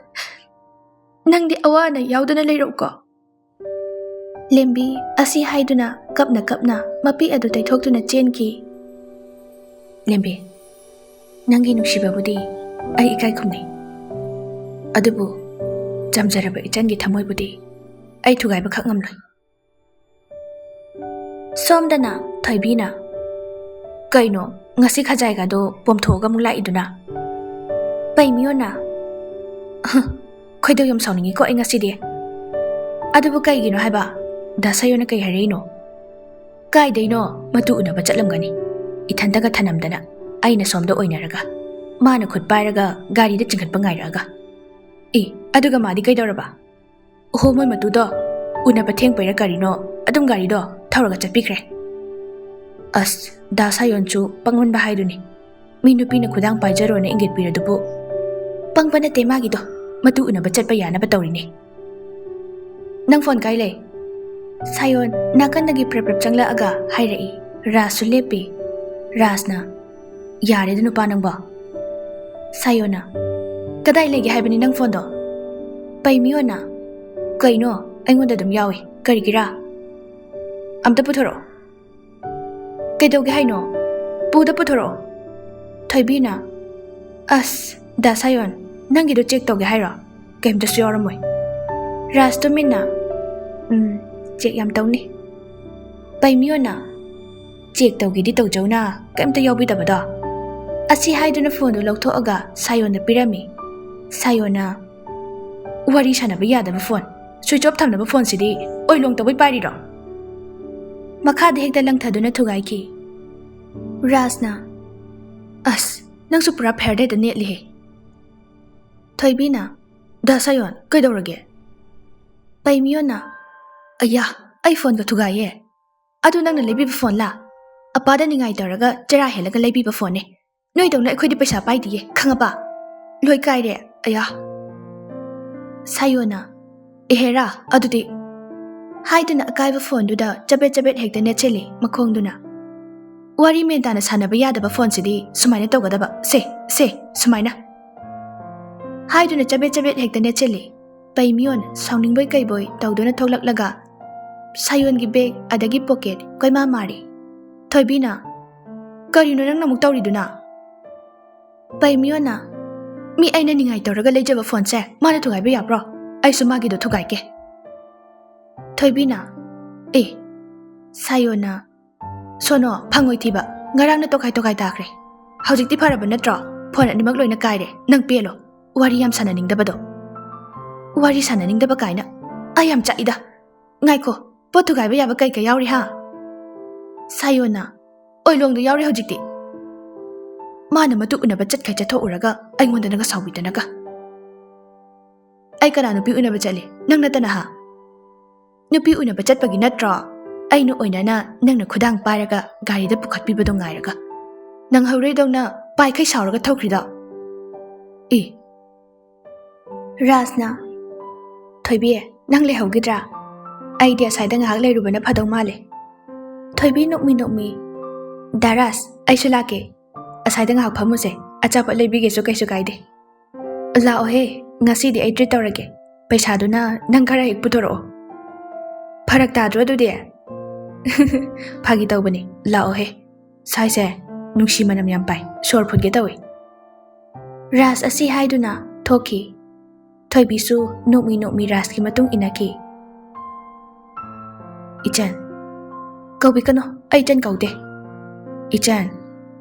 ꯅꯪꯗꯤ ꯑꯋꯥ ꯑꯅꯥ ꯌꯥꯎꯗꯅ ꯂꯩꯔꯛꯎꯀꯣ꯫ ꯂꯦꯝꯕꯤ ꯑꯁꯤ ꯍꯥꯏꯗꯨꯅ ꯀꯞꯅ ꯀꯞꯅ ꯃꯄꯤ ꯑꯗꯨ ꯇꯩꯊꯣꯛꯇꯨꯅ ꯆꯦꯟꯈꯤ꯫ ꯂꯦꯝꯕꯤ, ꯅꯪꯒꯤ ꯅꯨꯡꯁꯤꯕꯕꯨꯗꯤ ꯑꯩ ꯏꯀꯥꯏ ꯈꯨꯝꯅꯩ, ꯑꯗꯨꯕꯨ ꯆꯝꯖꯔꯕ ꯏꯆꯟꯒꯤ ꯊꯃꯣꯏꯕꯨꯗꯤ ꯑꯩ ꯊꯨꯒꯥꯏꯕ ꯈꯛ ꯉꯝꯂꯣꯏ꯫ ꯁꯣꯝꯗꯅ ꯊꯣꯏꯕꯤꯅ, "ꯀꯩꯅꯣ, ꯉꯁꯤ ꯈꯖꯥꯏꯒꯗꯣ ꯄꯣꯝꯊꯣꯛꯑꯒ ꯑꯃꯨꯛ ꯂꯥꯛꯏꯗꯨꯅ?" ꯄꯩꯃꯤꯌꯣꯅ, "ꯈꯣꯏꯗꯧ ꯌꯥꯝ ꯁꯥꯎꯅꯤꯡꯉꯤꯀꯣ ꯑꯩ ꯉꯁꯤꯗꯤ꯫ ꯑꯗꯨꯕꯨ ꯀꯩꯒꯤꯅꯣ ꯍꯥꯏꯕ? ꯗꯥ ꯁꯥꯌꯣꯅ ꯀꯩ ꯍꯥꯏꯔꯛꯏꯅꯣ? ꯀꯥꯏꯗꯩꯅꯣ? ꯃꯇꯨ ꯎꯅꯕ ꯆꯠꯂꯝꯒꯅꯤ, ꯏꯊꯟꯇꯒ ꯊꯅꯝꯗꯅ, ꯑꯩꯅ ꯁꯣꯝꯗ ꯑꯣꯏꯅꯔꯒ, ꯃꯥꯅ ꯈꯨꯠ ꯄꯥꯏꯔꯒ ꯒꯥꯔꯤꯗ ꯆꯤꯡꯈꯠꯄ ꯉꯥꯏꯔꯛꯑꯒ꯫ ꯑꯦ, ꯑꯗꯨꯒ ꯃꯥꯗꯤ ꯀꯩꯗꯧꯔꯕ? ꯑꯣꯍꯣ, ꯃꯣꯏ ꯃꯇꯨꯗꯣ ꯎꯅꯕ ꯊꯦꯡꯕꯩꯔ ꯀꯔꯤꯅꯣ, ꯑꯗꯨꯝ ꯒꯥꯔꯤꯗꯣ ꯊꯧꯔꯒ ꯆꯠꯄꯤꯈ꯭ꯔꯦ꯫ ꯑꯁ, ꯗꯥ ꯁꯥꯌꯣꯟꯁꯨ ꯄꯪꯃꯟꯕ ꯍꯥꯏꯗꯨꯅꯤ꯫ ꯃꯤ ꯅꯨꯄꯤꯅ ꯈꯨꯗꯥꯡ ꯄꯥꯏꯖꯔꯣꯅ ꯏꯪꯒꯤꯠ ꯄꯤꯔꯗꯨꯕꯨ꯫ ꯄꯪꯕ ꯅꯠꯇꯦ ꯃꯥꯒꯤꯗꯣ, ꯃꯇꯨ ꯎꯅꯕ ꯆꯠꯄ ꯌꯥꯅꯕ ꯇꯧꯔꯤꯅꯦ꯫ ꯅꯪ ꯐꯣꯟ ꯀꯥꯏ ꯂꯩ?" ꯁꯥꯌꯣꯟ ꯅꯥꯀꯟꯗꯒꯤ ꯄ꯭ꯔꯞ ꯄ꯭ꯔꯞ ꯆꯪꯂꯛꯑꯒ ꯍꯥꯏꯔꯛꯏ꯫ ꯔꯥꯖꯁꯨ ꯂꯦꯞꯄꯤ꯫ ꯔꯥꯖꯅ, "ꯌꯥꯔꯦꯗ ꯅꯨꯄꯥ ꯅꯪꯕꯣ꯫" ꯁꯥꯌꯣꯟꯅ, "ꯀꯗꯥꯏ ꯂꯩꯒꯦ ꯍꯥꯏꯕꯅꯤ ꯅꯪ ꯐꯣꯟꯗꯣ?" ꯄꯩꯃꯤꯌꯣꯅ, "ꯀꯩꯅꯣ? ꯑꯩꯉꯣꯟꯗ ꯑꯗꯨꯝ ꯌꯥꯎꯏ꯫ ꯀꯔꯤꯒꯤꯔꯥ? ꯑꯝꯇ ꯄꯨꯊꯣꯔꯛꯑꯣ꯫" "ꯀꯩꯗꯧꯒꯦ ꯍꯥꯏꯅꯣ? ꯄꯨꯗ ꯄꯨꯊꯣꯔꯛꯑꯣ꯫" ꯊꯣꯏꯕꯤꯅ, "ꯑꯁ, ꯗꯥ ꯁꯥꯌꯣꯟ, ꯅꯪꯒꯤꯗꯣ ꯆꯦꯛ ꯇꯧꯒꯦ ꯍꯥꯏꯔꯣ? ꯀꯩꯝꯇꯁꯨ ꯌꯥꯎꯔꯝꯃꯣꯏ꯫" ꯔꯥꯖ ꯇꯨꯃꯤꯟꯅ, "ꯎꯝ, ꯆꯦꯛ ꯌꯥꯝ ꯇꯧꯅꯤ꯫" ꯄꯩꯃꯤꯌꯣꯅ, "ꯆꯦꯛ ꯇꯧꯒꯦꯗꯤ ꯇꯧꯖꯧꯅ, ꯀꯩꯝꯇ ꯌꯥꯎꯕꯤꯗꯕꯗꯣ꯫" ꯑꯁꯤ ꯍꯥꯏꯗꯨꯅ ꯐꯣꯟꯗꯨ ꯂꯧꯊꯣꯛꯑꯒ ꯁꯥꯌꯣꯟꯗ ꯄꯤꯔꯝꯃꯤ꯫ ꯁꯥꯌꯣꯟꯅ, "ꯋꯥꯔꯤ ꯁꯥꯟꯅꯕ ꯌꯥꯗꯕ ꯐꯣꯟ, ꯁ꯭ꯋꯤꯆ ꯑꯣꯐ ꯊꯝꯅꯕ ꯐꯣꯟꯁꯤꯗꯤ ꯑꯣꯏꯂꯣꯡ ꯇꯧꯕꯩ ꯄꯥꯏꯔꯤꯔꯣ?" ꯃꯈꯥꯗ ꯍꯦꯛꯇ ꯂꯪꯊꯗꯨꯅ ꯊꯨꯒꯥꯏꯈꯤ꯫ ꯔꯥꯖꯅ, "ꯑꯁ, ꯅꯪꯁꯨ ꯄꯨꯔꯥ ꯐꯦꯔꯗꯦꯗ ꯅꯦꯠꯂꯤꯍꯦ꯫" ꯊꯣꯏꯕꯤꯅ, "ꯗꯥ ꯁꯥꯌꯣꯟ, ꯀꯩꯗꯧꯔꯒꯦ?" ꯄꯩꯃꯤꯌꯣꯅ, "ꯑꯌꯥ, ꯑꯩ ꯐꯣꯟꯒ ꯊꯨꯒꯥꯏꯌꯦ꯫" ꯑꯗꯨ ꯅꯪꯅ ꯂꯩꯕꯤꯕ ꯐꯣꯟꯂꯥ? ꯑꯄꯥꯗ ꯅꯤꯡꯉꯥꯏ ꯇꯧꯔꯒ ꯆꯔꯥ ꯍꯦꯜꯂꯒ ꯂꯩꯕꯤꯕ ꯐꯣꯟꯅꯦ꯫ ꯅꯣꯏꯗꯧꯅ ꯑꯩꯈꯣꯏꯗꯤ ꯄꯩꯁꯥ ꯄꯥꯏꯗꯤꯌꯦ, ꯈꯪꯉꯕ? ꯂꯣꯏ ꯀꯥꯏꯔꯦ꯫ ꯑꯌꯥ꯫ ꯁꯥꯌꯣꯅ, "ꯏꯍꯦꯔꯥ, ꯑꯗꯨꯗꯤ," ꯍꯥꯏꯗꯨꯅ ꯑꯀꯥꯏꯕ ꯐꯣꯟꯗꯨꯗ ꯆꯕꯦꯠ ꯆꯕꯦꯠ ꯍꯦꯛꯇ ꯅꯦꯠꯁꯤꯜꯂꯤ ꯃꯈꯣꯡꯗꯨꯅ꯫ "ꯋꯥꯔꯤ ꯃꯦꯟ ꯇꯥꯅ ꯁꯥꯟꯅꯕ ꯌꯥꯗꯕ ꯐꯣꯟꯁꯤꯗꯤ ꯁꯨꯃꯥꯏꯅ ꯇꯧꯒꯗꯕ꯫ ꯁꯦ, ꯁꯦ, ꯁꯨꯃꯥꯏꯅ," ꯍꯥꯏꯗꯨꯅ ꯆꯕꯦꯠ ꯆꯕꯦꯠ ꯍꯦꯛꯇ ꯅꯦꯠꯁꯤꯜꯂꯤ꯫ ꯄꯩꯃꯤꯌꯣꯟ ꯁꯥꯎꯅꯤꯡꯕꯣꯏ ꯀꯩꯕꯣꯏ ꯇꯧꯗꯨꯅ ꯊꯣꯛꯂꯛꯂꯒ ꯁꯥꯌꯣꯟꯒꯤ ꯕꯦꯒ ꯑꯗꯒꯤ ꯄꯣꯀꯦꯠ ꯀꯣꯏꯃꯥ ꯃꯥꯔꯤ꯫ ꯊꯣꯏꯕꯤꯅ, "ꯀꯔꯤꯅꯣ ꯅꯪꯅ ꯑꯃꯨꯛ ꯇꯧꯔꯤꯗꯨꯅ?" ꯄꯩꯃꯤꯌꯣꯟꯅ, "ꯃꯤ ꯑꯩꯅ ꯅꯤꯡꯉꯥꯏ ꯇꯧꯔꯒ ꯂꯩꯖꯕ ꯐꯣꯟꯁꯦ ꯃꯥꯅ ꯊꯨꯒꯥꯏꯕ ꯌꯥꯕ꯭ꯔꯣ? ꯑꯩꯁꯨ ꯃꯥꯒꯤꯗꯣ ꯊꯨꯒꯥꯏꯒꯦ꯫" ꯊꯣꯏꯕꯤꯅ, "ꯑꯦ, ꯁꯥꯌꯣꯟꯅ, ꯁꯣꯅꯣ, ꯐꯪꯉꯣꯏ ꯊꯤꯕ, ꯉꯔꯥꯡꯅ ꯇꯣꯈꯥꯏ ꯇꯣꯈꯥꯏ ꯇꯥꯈ꯭ꯔꯦ꯫ ꯍꯧꯖꯤꯛꯇꯤ ꯐꯔꯕ ꯅꯠꯇ꯭ꯔꯣ? ꯐꯣꯟ ꯑꯅꯤꯃꯛ ꯂꯣꯏꯅ ꯀꯥꯏꯔꯦ, ꯅꯪ ꯄꯦꯜꯂꯣ꯫ ꯋꯥꯔꯤ ꯌꯥꯝ ꯁꯥꯟꯅꯅꯤꯡꯗꯕꯗꯣ꯫ ꯋꯥꯔꯤ ꯁꯥꯟꯅꯅꯤꯡꯗꯕ ꯀꯥꯏꯅ꯫ ꯑꯩ ꯌꯥꯝ ꯆꯥꯛꯏꯗ꯫ ꯉꯥꯏꯈꯣ, ꯄꯣꯠ ꯊꯨꯒꯥꯏꯕ ꯌꯥꯕ ꯀꯩ ꯀꯩ ꯌꯥꯎꯔꯤ ꯍꯥ?" ꯁꯥꯌꯣꯟꯅ, "ꯑꯣꯏꯂꯣꯡꯗꯣ ꯌꯥꯎꯔꯦ ꯍꯧꯖꯤꯛꯇꯤ꯫" ꯃꯥꯅ ꯃꯇꯨ ꯎꯅꯕ ꯆꯠꯈꯩ ꯆꯠꯊꯣꯛꯎꯔꯒ ꯑꯩꯉꯣꯟꯗꯅꯒ ꯁꯥꯎꯕꯤꯗꯅꯒ꯫ "ꯑꯩ ꯀꯅꯥ ꯅꯨꯄꯤ ꯎꯅꯕ ꯆꯠꯂꯤ? ꯅꯪ ꯅꯠꯇꯅ ꯍꯥ? ꯅꯨꯄꯤ ꯎꯅꯕ ꯆꯠꯄꯒꯤ ꯅꯠꯇ꯭ꯔꯣ ꯑꯩꯅ ꯑꯣꯏꯅꯅ ꯅꯪꯅ ꯈꯨꯗꯥꯡ ꯄꯥꯏꯔꯒ ꯒꯥꯔꯤꯗ ꯄꯨꯈꯠꯄꯤꯕꯗꯣ ꯉꯥꯏꯔꯒ? ꯅꯪꯍꯧꯔꯣꯏꯗꯧꯅ ꯄꯥꯏꯈꯩ ꯁꯥꯎꯔꯒ ꯊꯧꯈ꯭ꯔꯤꯗꯣ?" ꯏ꯫ ꯔꯥꯖꯅ, "ꯊꯣꯏꯕꯤ, ꯅꯪ ꯂꯩꯍꯧꯈꯤꯗ꯭ꯔꯥ? ꯑꯩꯗꯤ ꯑꯁꯥꯏꯗ ꯉꯥꯏꯍꯥꯛ ꯂꯩꯔꯨꯕꯅ ꯐꯗꯧ ꯃꯥꯜꯂꯦ꯫" ꯊꯣꯏꯕꯤ ꯅꯣꯛꯃꯤ ꯅꯣꯛꯃꯤ, "ꯗꯥ ꯔꯥꯖ, ꯑꯩꯁꯨ ꯂꯥꯛꯀꯦ꯫ ꯑꯁꯥꯏꯗ ꯉꯥꯏꯍꯥꯛ ꯐꯝꯃꯨꯁꯦ꯫ ꯑꯆꯥꯄꯣꯠ ꯂꯩꯕꯤꯒꯦꯁꯨ ꯀꯩꯁꯨ ꯀꯥꯏꯗꯦ꯫" "ꯂꯥꯛꯑꯣꯍꯦ, ꯉꯁꯤꯗꯤ ꯑꯩ ꯇ꯭ꯔꯤꯠ ꯇꯧꯔꯒꯦ꯫ ꯄꯩꯁꯥꯗꯨꯅ ꯅꯪ ꯈꯔ ꯍꯦꯛ ꯄꯨꯊꯣꯔꯛꯑꯣ꯫" "ꯐꯔꯛ ꯇꯥꯗ꯭ꯔꯣ ꯑꯗꯨꯗꯤ?" "ꯐꯥꯒꯤ ꯇꯧꯕꯅꯤ, ꯂꯥꯛꯑꯣꯍꯦ꯫ ꯁ꯭ꯋꯥꯏꯁꯦ ꯅꯨꯡꯁꯤ ꯃꯅꯝ ꯌꯥꯝ ꯄꯥꯏ, ꯁꯣꯔ ꯐꯨꯟꯒꯦ ꯇꯧꯏ꯫" ꯔꯥꯖ ꯑꯁꯤ ꯍꯥꯏꯗꯨꯅ ꯊꯣꯛꯈꯤ꯫ ꯊꯣꯏꯕꯤꯁꯨ ꯅꯣꯛꯃꯤ ꯅꯣꯛꯃꯤ ꯔꯥꯖꯀꯤ ꯃꯇꯨꯡ ꯏꯟꯅꯈꯤ꯫ "ꯏꯆꯟ꯫" "ꯀꯧꯕꯤꯒꯅꯣ, ꯑꯩ ꯏꯆꯟ ꯀꯧꯗꯦ꯫" "ꯏꯆꯟ꯫"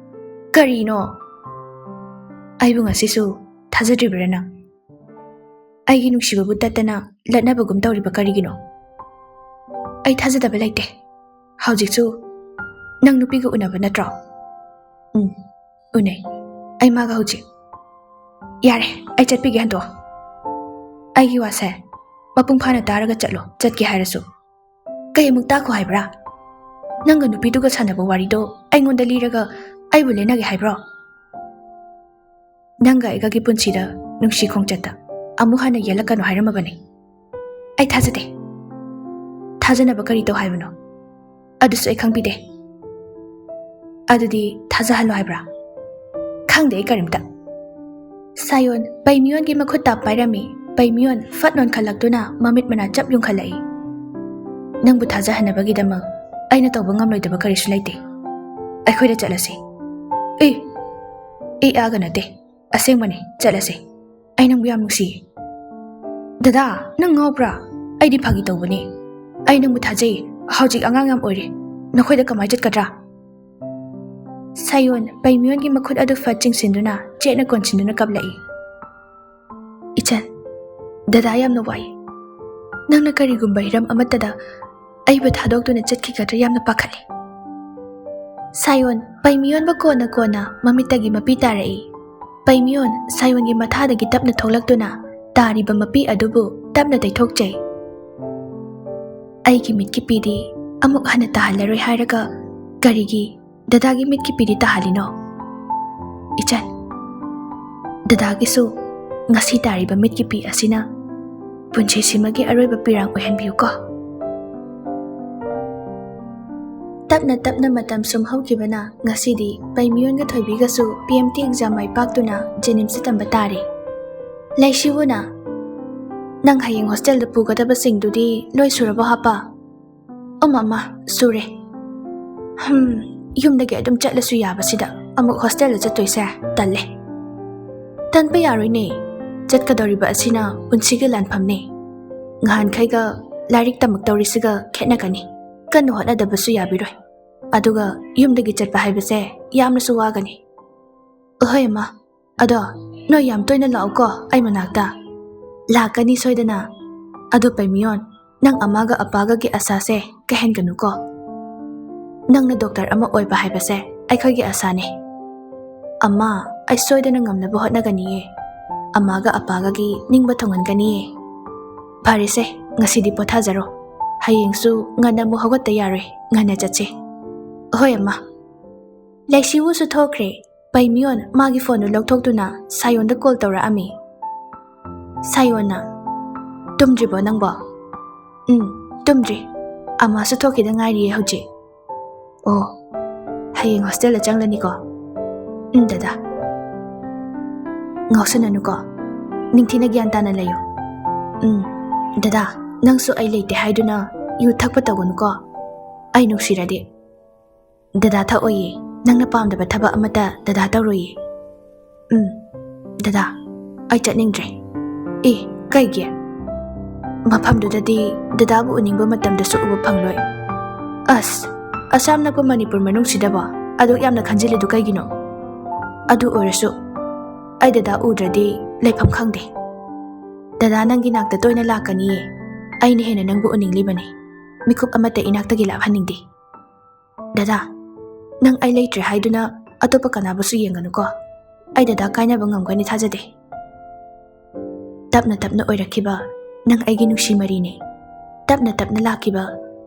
"ꯀꯔꯤꯅꯣ?" "ꯑꯩꯕꯨ ꯉꯁꯤꯁꯨ ꯊꯥꯖꯗ꯭ꯔꯤꯕꯔꯥ ꯅꯪ? ꯑꯩꯒꯤ ꯅꯨꯡꯁꯤꯕꯕꯨ ꯇꯠꯇꯅ ꯂꯠꯅꯕꯒꯨꯝ ꯇꯧꯔꯤꯕ ꯀꯔꯤꯒꯤꯅꯣ?" "ꯑꯩ ꯊꯥꯖꯗꯕ ꯂꯩꯇꯦ꯫ ꯍꯧꯖꯤꯛꯁꯨ ꯅꯪ ꯅꯨꯄꯤꯒ ꯎꯅꯕ ꯅꯠꯇ꯭ꯔꯣ?" "ꯎꯝ, ꯎꯅꯩ꯫ ꯑꯩ ꯃꯥꯒ ꯍꯧꯖꯤꯛ꯫" "ꯌꯥꯔꯦ, ꯑꯩ ꯆꯠꯄꯤꯒꯦ, ꯍꯟꯗꯣꯛꯑꯣ꯫ ꯑꯩꯒꯤ ꯋꯥꯁꯦ ꯃꯄꯨꯡ ꯐꯥꯅ ꯇꯥꯔꯒ ꯆꯠꯂꯣ, ꯆꯠꯀꯦ ꯍꯥꯏꯔꯁꯨ꯫ ꯀꯩ ꯑꯃꯨꯛ ꯇꯥꯈꯣ ꯍꯥꯏꯕ꯭ꯔꯥ? ꯅꯪꯒ ꯅꯨꯄꯤꯗꯨꯒ ꯁꯥꯟꯅꯕ ꯋꯥꯔꯤꯗꯣ ꯑꯩꯉꯣꯟꯗ ꯂꯤꯔꯒ ꯑꯩꯕꯨ ꯂꯦꯟꯅꯒꯦ ꯍꯥꯏꯕ꯭ꯔꯣ? ꯅꯪꯒ ꯑꯩꯒꯒꯤ ꯄꯨꯟꯁꯤꯗ ꯅꯨꯡꯁꯤ ꯈꯣꯡꯆꯠꯇ ꯑꯃꯨꯛ ꯍꯟꯅ ꯌꯦꯜꯂꯛꯀꯅꯨ ꯍꯥꯏꯔꯝꯃꯕꯅꯤ꯫ ꯑꯩ ꯊꯥꯖꯗꯦ꯫ ꯊꯥꯖꯅꯕ ꯀꯔꯤ ꯇꯧ ꯍꯥꯏꯕꯅꯣ? ꯑꯗꯨꯁꯨ ꯑꯩ ꯈꯪꯕꯤꯗꯦ꯫ ꯑꯗꯨꯗꯤ ꯊꯥꯖꯍꯜꯂꯣ ꯍꯥꯏꯕ꯭ꯔꯥ? ꯈꯪꯗꯦ ꯑꯩ ꯀꯔꯤꯝꯇ꯫ ꯁꯥꯌꯣꯟ ꯄꯩꯃꯤꯌꯣꯟꯒꯤ ꯃꯈꯨꯠ ꯇꯥꯞ ꯄꯥꯏꯔꯝꯃꯤ꯫ ꯄꯩꯃꯤꯌꯣꯟ ꯐꯠ ꯅꯣꯟꯈꯠꯂꯛꯇꯨꯅ ꯃꯃꯤꯠ ꯃꯅꯥ ꯆꯞ ꯌꯨꯡꯈꯠꯂꯛꯏ꯫ ꯅꯪꯕꯨ ꯊꯥꯖꯍꯟꯅꯕꯒꯤꯗꯃꯛ ꯑꯩꯅ ꯇꯧꯕ ꯉꯝꯂꯣꯏꯗꯕ ꯀꯔꯤꯁꯨ ꯂꯩꯇꯦ꯫ ꯑꯩꯈꯣꯏꯗ ꯆꯠꯂꯁꯤ꯫ ꯑꯦ, ꯑꯦ ꯑꯥꯒ ꯅꯠꯇꯦ, ꯑꯁꯦꯡꯕꯅꯤ, ꯆꯠꯂꯁꯤ꯫ ꯑꯩ ꯅꯪꯕꯨ ꯌꯥꯝ ꯅꯨꯡꯁꯤꯌꯦ꯫ ꯗꯗꯥ, ꯅꯪ ꯉꯥꯎꯕ꯭ꯔꯥ? ꯑꯩꯗꯤ ꯐꯥꯒꯤ ꯇꯧꯕꯅꯦ꯫ ꯑꯩ ꯅꯪꯕꯨ ꯊꯥꯖꯩ꯫ ꯍꯧꯖꯤꯛ ꯑꯉꯥꯡ ꯌꯥꯝ ꯑꯣꯏꯔꯤ꯫ ꯅꯈꯣꯏꯗ ꯀꯃꯥꯏ ꯆꯠꯀꯗ꯭ꯔꯥ? ꯁꯥꯌꯣꯟ ꯄꯩꯃꯤꯌꯣꯟꯒꯤ ꯃꯈꯨꯠ ꯑꯗꯨ ꯐꯠ ꯆꯤꯡꯁꯤꯟꯗꯨꯅ ꯆꯦꯠꯅ ꯀꯣꯟꯁꯤꯟꯗꯨꯅ ꯀꯞꯂꯛꯏ꯫ ꯏꯆꯟ, ꯗꯗꯥ ꯌꯥꯝꯅ ꯋꯥꯏ꯫ ꯅꯪꯅ ꯀꯔꯤꯒꯨꯝꯕ ꯍꯤꯔꯝ ꯑꯃꯠꯇꯗ ꯑꯩꯕꯨ ꯊꯥꯗꯣꯛꯇꯨꯅ ꯆꯠꯈꯤꯒꯗ꯭ꯔꯥ ꯌꯥꯝꯅ ꯄꯥꯈꯠꯂꯤ꯫ ꯁꯥꯌꯣꯟ ꯄꯩꯃꯤꯌꯣꯟꯕꯨ ꯀꯣꯟꯅ ꯀꯣꯟꯅ ꯃꯃꯤꯠꯇꯒꯤ ꯃꯄꯤ ꯇꯥꯔꯛꯏ꯫ ꯄꯩꯃꯤꯌꯣꯟ ꯁꯥꯌꯣꯟꯒꯤ ꯃꯊꯥꯗꯒꯤ ꯇꯞꯅ ꯊꯣꯛꯂꯛꯇꯨꯅ ꯇꯥꯔꯤꯕ ꯃꯄꯤ ꯑꯗꯨꯕꯨ ꯇꯞꯅ ꯇꯩꯊꯣꯛꯆꯩ꯫ ꯑꯩꯒꯤ ꯃꯤꯠꯀꯤ ꯄꯤꯗꯤ ꯑꯃꯨꯛ ꯍꯟꯅ ꯇꯥꯍꯜꯂꯔꯣꯏ ꯍꯥꯏꯔꯒ ꯀꯔꯤꯒꯤ ꯗꯗꯥꯒꯤ ꯃꯤꯠꯀꯤ ꯄꯤꯗꯤ ꯇꯥꯍꯜꯂꯤꯅꯣ? ꯏꯆꯟ, ꯗꯗꯥꯒꯤꯁꯨ ꯉꯁꯤ ꯇꯥꯔꯤꯕ ꯃꯤꯠꯀꯤ ꯄꯤ ꯑꯁꯤꯅ ꯄꯨꯟꯁꯤꯁꯤꯃꯒꯤ ꯑꯔꯣꯏꯕ ꯄꯤꯔꯥꯡ ꯑꯣꯏꯍꯟꯕꯤꯌꯨꯀꯣ꯫ ꯇꯞꯅ ꯇꯞꯅ ꯃꯇꯝ ꯁꯨꯝ ꯍꯧꯈꯤꯕꯅ ꯉꯁꯤꯗꯤ ꯄꯩꯃꯤꯌꯣꯟꯒ ꯊꯣꯏꯕꯤꯒꯁꯨ ꯄꯤ ꯑꯦꯝ ꯇꯤ ꯑꯦꯛꯖꯥꯝ ꯃꯥꯏ ꯄꯥꯛꯇꯨꯅ ꯖꯦꯅꯤꯝꯁꯇ ꯇꯝꯕ ꯇꯥꯔꯦ꯫ ꯂꯩꯁꯤꯕꯨꯅ, ꯅꯪ ꯍꯌꯦꯡ ꯍꯣꯁꯇꯦꯜꯗ ꯄꯨꯒꯗꯕꯁꯤꯡꯗꯨꯗꯤ ꯂꯣꯏ ꯁꯨꯔꯕꯣ ꯍꯥꯄꯥ? ꯑꯣ ꯃꯃꯥ, ꯁꯨꯔꯦ꯫ ꯍꯝ, ꯌꯨꯝꯗꯒꯤ ꯑꯗꯨꯝ ꯆꯠꯂꯁꯨ ꯌꯥꯕꯁꯤꯗ ꯑꯃꯨꯛ ꯍꯣꯁꯇꯦꯜꯗ ꯆꯠꯇꯣꯏꯁꯦ ꯇꯜꯂꯦ꯫ ꯇꯟꯕ ꯌꯥꯔꯣꯏꯅꯦ꯫ ꯆꯠꯀꯗꯧꯔꯤꯕ ꯑꯁꯤꯅ ꯄꯨꯟꯁꯤꯒꯤ ꯂꯥꯟꯐꯝꯅꯦ꯫ ꯉꯍꯥꯟꯈꯩꯒ ꯂꯥꯏꯔꯤꯛ ꯇꯝꯃꯛꯇꯧꯔꯤꯁꯤꯒ ꯈꯦꯠꯅꯒꯅꯤ꯫ ꯀꯟꯅ ꯍꯣꯠꯅꯗꯕꯁꯨ ꯌꯥꯕꯤꯔꯣꯏ꯫ ꯑꯗꯨꯒ ꯌꯨꯝꯗꯒꯤ ꯆꯠꯄ ꯍꯥꯏꯕꯁꯦ ꯌꯥꯝꯅꯁꯨ ꯋꯥꯒꯅꯤ꯫ ꯑꯍꯣꯏ ꯑꯃ, ꯑꯗꯣ ꯅꯣꯏ ꯌꯥꯝ ꯇꯣꯏꯅ ꯂꯥꯛꯎꯀꯣ ꯑꯩ ꯃꯅꯥꯛꯇ꯫ ꯂꯥꯛꯀꯅꯤ ꯁꯣꯏꯗꯅ꯫ ꯑꯗꯣ ꯄꯩꯃꯤꯌꯣꯟ, ꯅꯪ ꯑꯃꯒ ꯑꯄꯥꯒꯒꯤ ꯑꯁꯥꯁꯦ ꯀꯥꯏꯍꯟꯒꯅꯨꯀꯣ꯫ ꯅꯪꯅ ꯗꯣꯛꯇꯔ ꯑꯃ ꯑꯣꯏꯕ ꯍꯥꯏꯕꯁꯦ ꯑꯩꯈꯣꯏꯒꯤ ꯑꯁꯥꯅꯦ꯫ ꯑꯃ, ꯑꯩ ꯁꯣꯏꯗꯅ ꯉꯝꯅꯕ ꯍꯣꯠꯅꯒꯅꯤꯌꯦ꯫ ꯑꯃꯒ ꯑꯄꯥꯒꯒꯤ ꯅꯤꯡꯕ ꯊꯨꯡꯍꯟꯒꯅꯤꯌꯦ꯫ ꯐꯔꯦꯁꯦ, ꯉꯁꯤꯗꯤ ꯄꯣꯊꯥꯖꯔꯣ꯫ ꯍꯌꯦꯡꯁꯨ ꯉꯟꯅ ꯑꯃꯨꯛ ꯍꯧꯒꯠꯇ ꯌꯥꯔꯣꯏ꯫ ꯉꯟꯅ ꯆꯠꯁꯦ꯫ ꯍꯣꯏ, ꯑꯃ꯫ ꯂꯩꯁꯤꯋꯨꯁꯨ ꯊꯣꯛꯈ꯭ꯔꯦ꯫ ꯄꯩꯃꯤꯌꯣꯟ ꯃꯥꯒꯤ ꯐꯣꯟꯗꯨ ꯂꯧꯊꯣꯛꯇꯨꯅ ꯁꯥꯌꯣꯟꯗ ꯀꯣꯜ ꯇꯧꯔꯛꯑꯝꯃꯤ꯫ ꯁꯥꯌꯣꯟꯅ, "ꯇꯨꯝꯗ꯭ꯔꯤꯕꯣ ꯅꯪꯕꯣ?" "ꯎꯝ, ꯇꯨꯝꯗ꯭ꯔꯤ꯫ ꯑꯃꯁꯨ ꯊꯣꯛꯈꯤꯗ ꯉꯥꯏꯔꯤꯌꯦ ꯍꯧꯖꯤꯛ꯫" "ꯑꯣ, ꯍꯌꯦꯡ ꯍꯣꯁꯇꯦꯜꯗ ꯆꯪꯂꯅꯤꯀꯣ?" "ꯎꯝ, ꯗꯗꯥ꯫" "ꯉꯥꯎꯁꯟꯅꯅꯨꯀꯣ꯫ ꯅꯤꯡꯊꯤꯅ ꯒ꯭ꯌꯥꯟ ꯇꯥꯅ ꯂꯩꯌꯨ꯫" "ꯎꯝ, ꯗꯗꯥ, ꯅꯪꯁꯨ ꯑꯩ ꯂꯩꯇꯦ ꯍꯥꯏꯗꯨꯅ ꯌꯨ ꯊꯛꯄ ꯇꯧꯒꯅꯨꯀꯣ꯫ ꯑꯩ ꯅꯨꯡꯁꯤꯔꯗꯤ꯫" "ꯗꯗꯥ ꯊꯛꯑꯣꯏꯌꯦ꯫ ꯅꯪꯅ ꯄꯥꯝꯗꯕ ꯊꯕꯛ ꯑꯃꯠꯇ ꯗꯗꯥ ꯇꯧꯔꯣꯏꯌꯦ꯫" "ꯎꯝ, ꯗꯗꯥ, ꯑꯩ ꯆꯠꯅꯤꯡꯗ꯭ꯔꯦ꯫" "ꯑꯦ, ꯀꯩꯒꯤ? ꯃꯐꯝꯗꯨꯗꯗꯤ ꯗꯗꯥꯕꯨ ꯎꯅꯤꯡꯕ ꯃꯇꯝꯗꯁꯨ ꯎꯕ ꯐꯪꯂꯣꯏ꯫" "ꯑꯁ, ꯑꯁꯥꯝ ꯅꯛꯄ ꯃꯅꯤꯄꯨꯔ ꯃꯅꯨꯡꯁꯤꯗꯕꯣ ꯑꯗꯨꯛ ꯌꯥꯝꯅ ꯈꯟꯖꯤꯜꯂꯤꯗꯨ ꯀꯩꯒꯤꯅꯣ? ꯑꯗꯨ ꯑꯣꯏꯔꯁꯨ ꯑꯩ ꯗꯗꯥ ꯎꯗ꯭ꯔꯗꯤ ꯂꯩꯐꯝ ꯈꯪꯗꯦ꯫" "ꯗꯗꯥ ꯅꯪꯒꯤ ꯅꯥꯛꯇ ꯇꯣꯏꯅ ꯂꯥꯛꯀꯅꯤꯌꯦ꯫ ꯑꯩꯅ ꯍꯦꯟꯅ ꯅꯪꯕꯨ ꯎꯅꯤꯡꯂꯤꯕꯅꯤ꯫ ꯃꯤꯀꯨꯞ ꯑꯃꯠꯇ ꯏꯅꯥꯛꯇꯒꯤ ꯂꯥꯞꯍꯟꯅꯤꯡꯗꯦ꯫" "ꯗꯗꯥ, ꯅꯪ ꯑꯩ ꯂꯩꯇ꯭ꯔꯦ ꯍꯥꯏꯗꯨꯅ ꯑꯇꯣꯞꯄ ꯀꯅꯥꯕꯨꯁꯨ ꯌꯦꯡꯒꯅꯨꯀꯣ꯫ ꯑꯩ ꯗꯗꯥ ꯀꯥꯏꯅꯕ ꯉꯝꯒꯅꯤ ꯊꯥꯖꯗꯦ꯫" "ꯇꯞꯅ ꯇꯞꯅ ꯑꯣꯏꯔꯛꯈꯤꯕ ꯅꯪ ꯑꯩꯒꯤ ꯅꯨꯡꯁꯤ ꯃꯔꯤꯅꯦ꯫ ꯇꯞꯅ ꯇꯞꯅ ꯂꯥꯛꯈꯤꯕ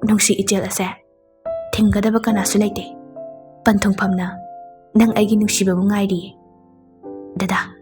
ꯅꯨꯡꯁꯤ ꯏꯆꯦꯜ ꯑꯁꯦ ꯊꯤꯡꯒꯗꯕ ꯀꯅꯥꯁꯨ ꯂꯩꯇꯦ꯫ ꯄꯟꯊꯨꯡꯐꯝꯅ ꯅꯪ ꯑꯩꯒꯤ ꯅꯨꯡꯁꯤꯕꯕꯨ ꯉꯥꯏꯔꯤꯌꯦ, ꯗꯗꯥ꯫"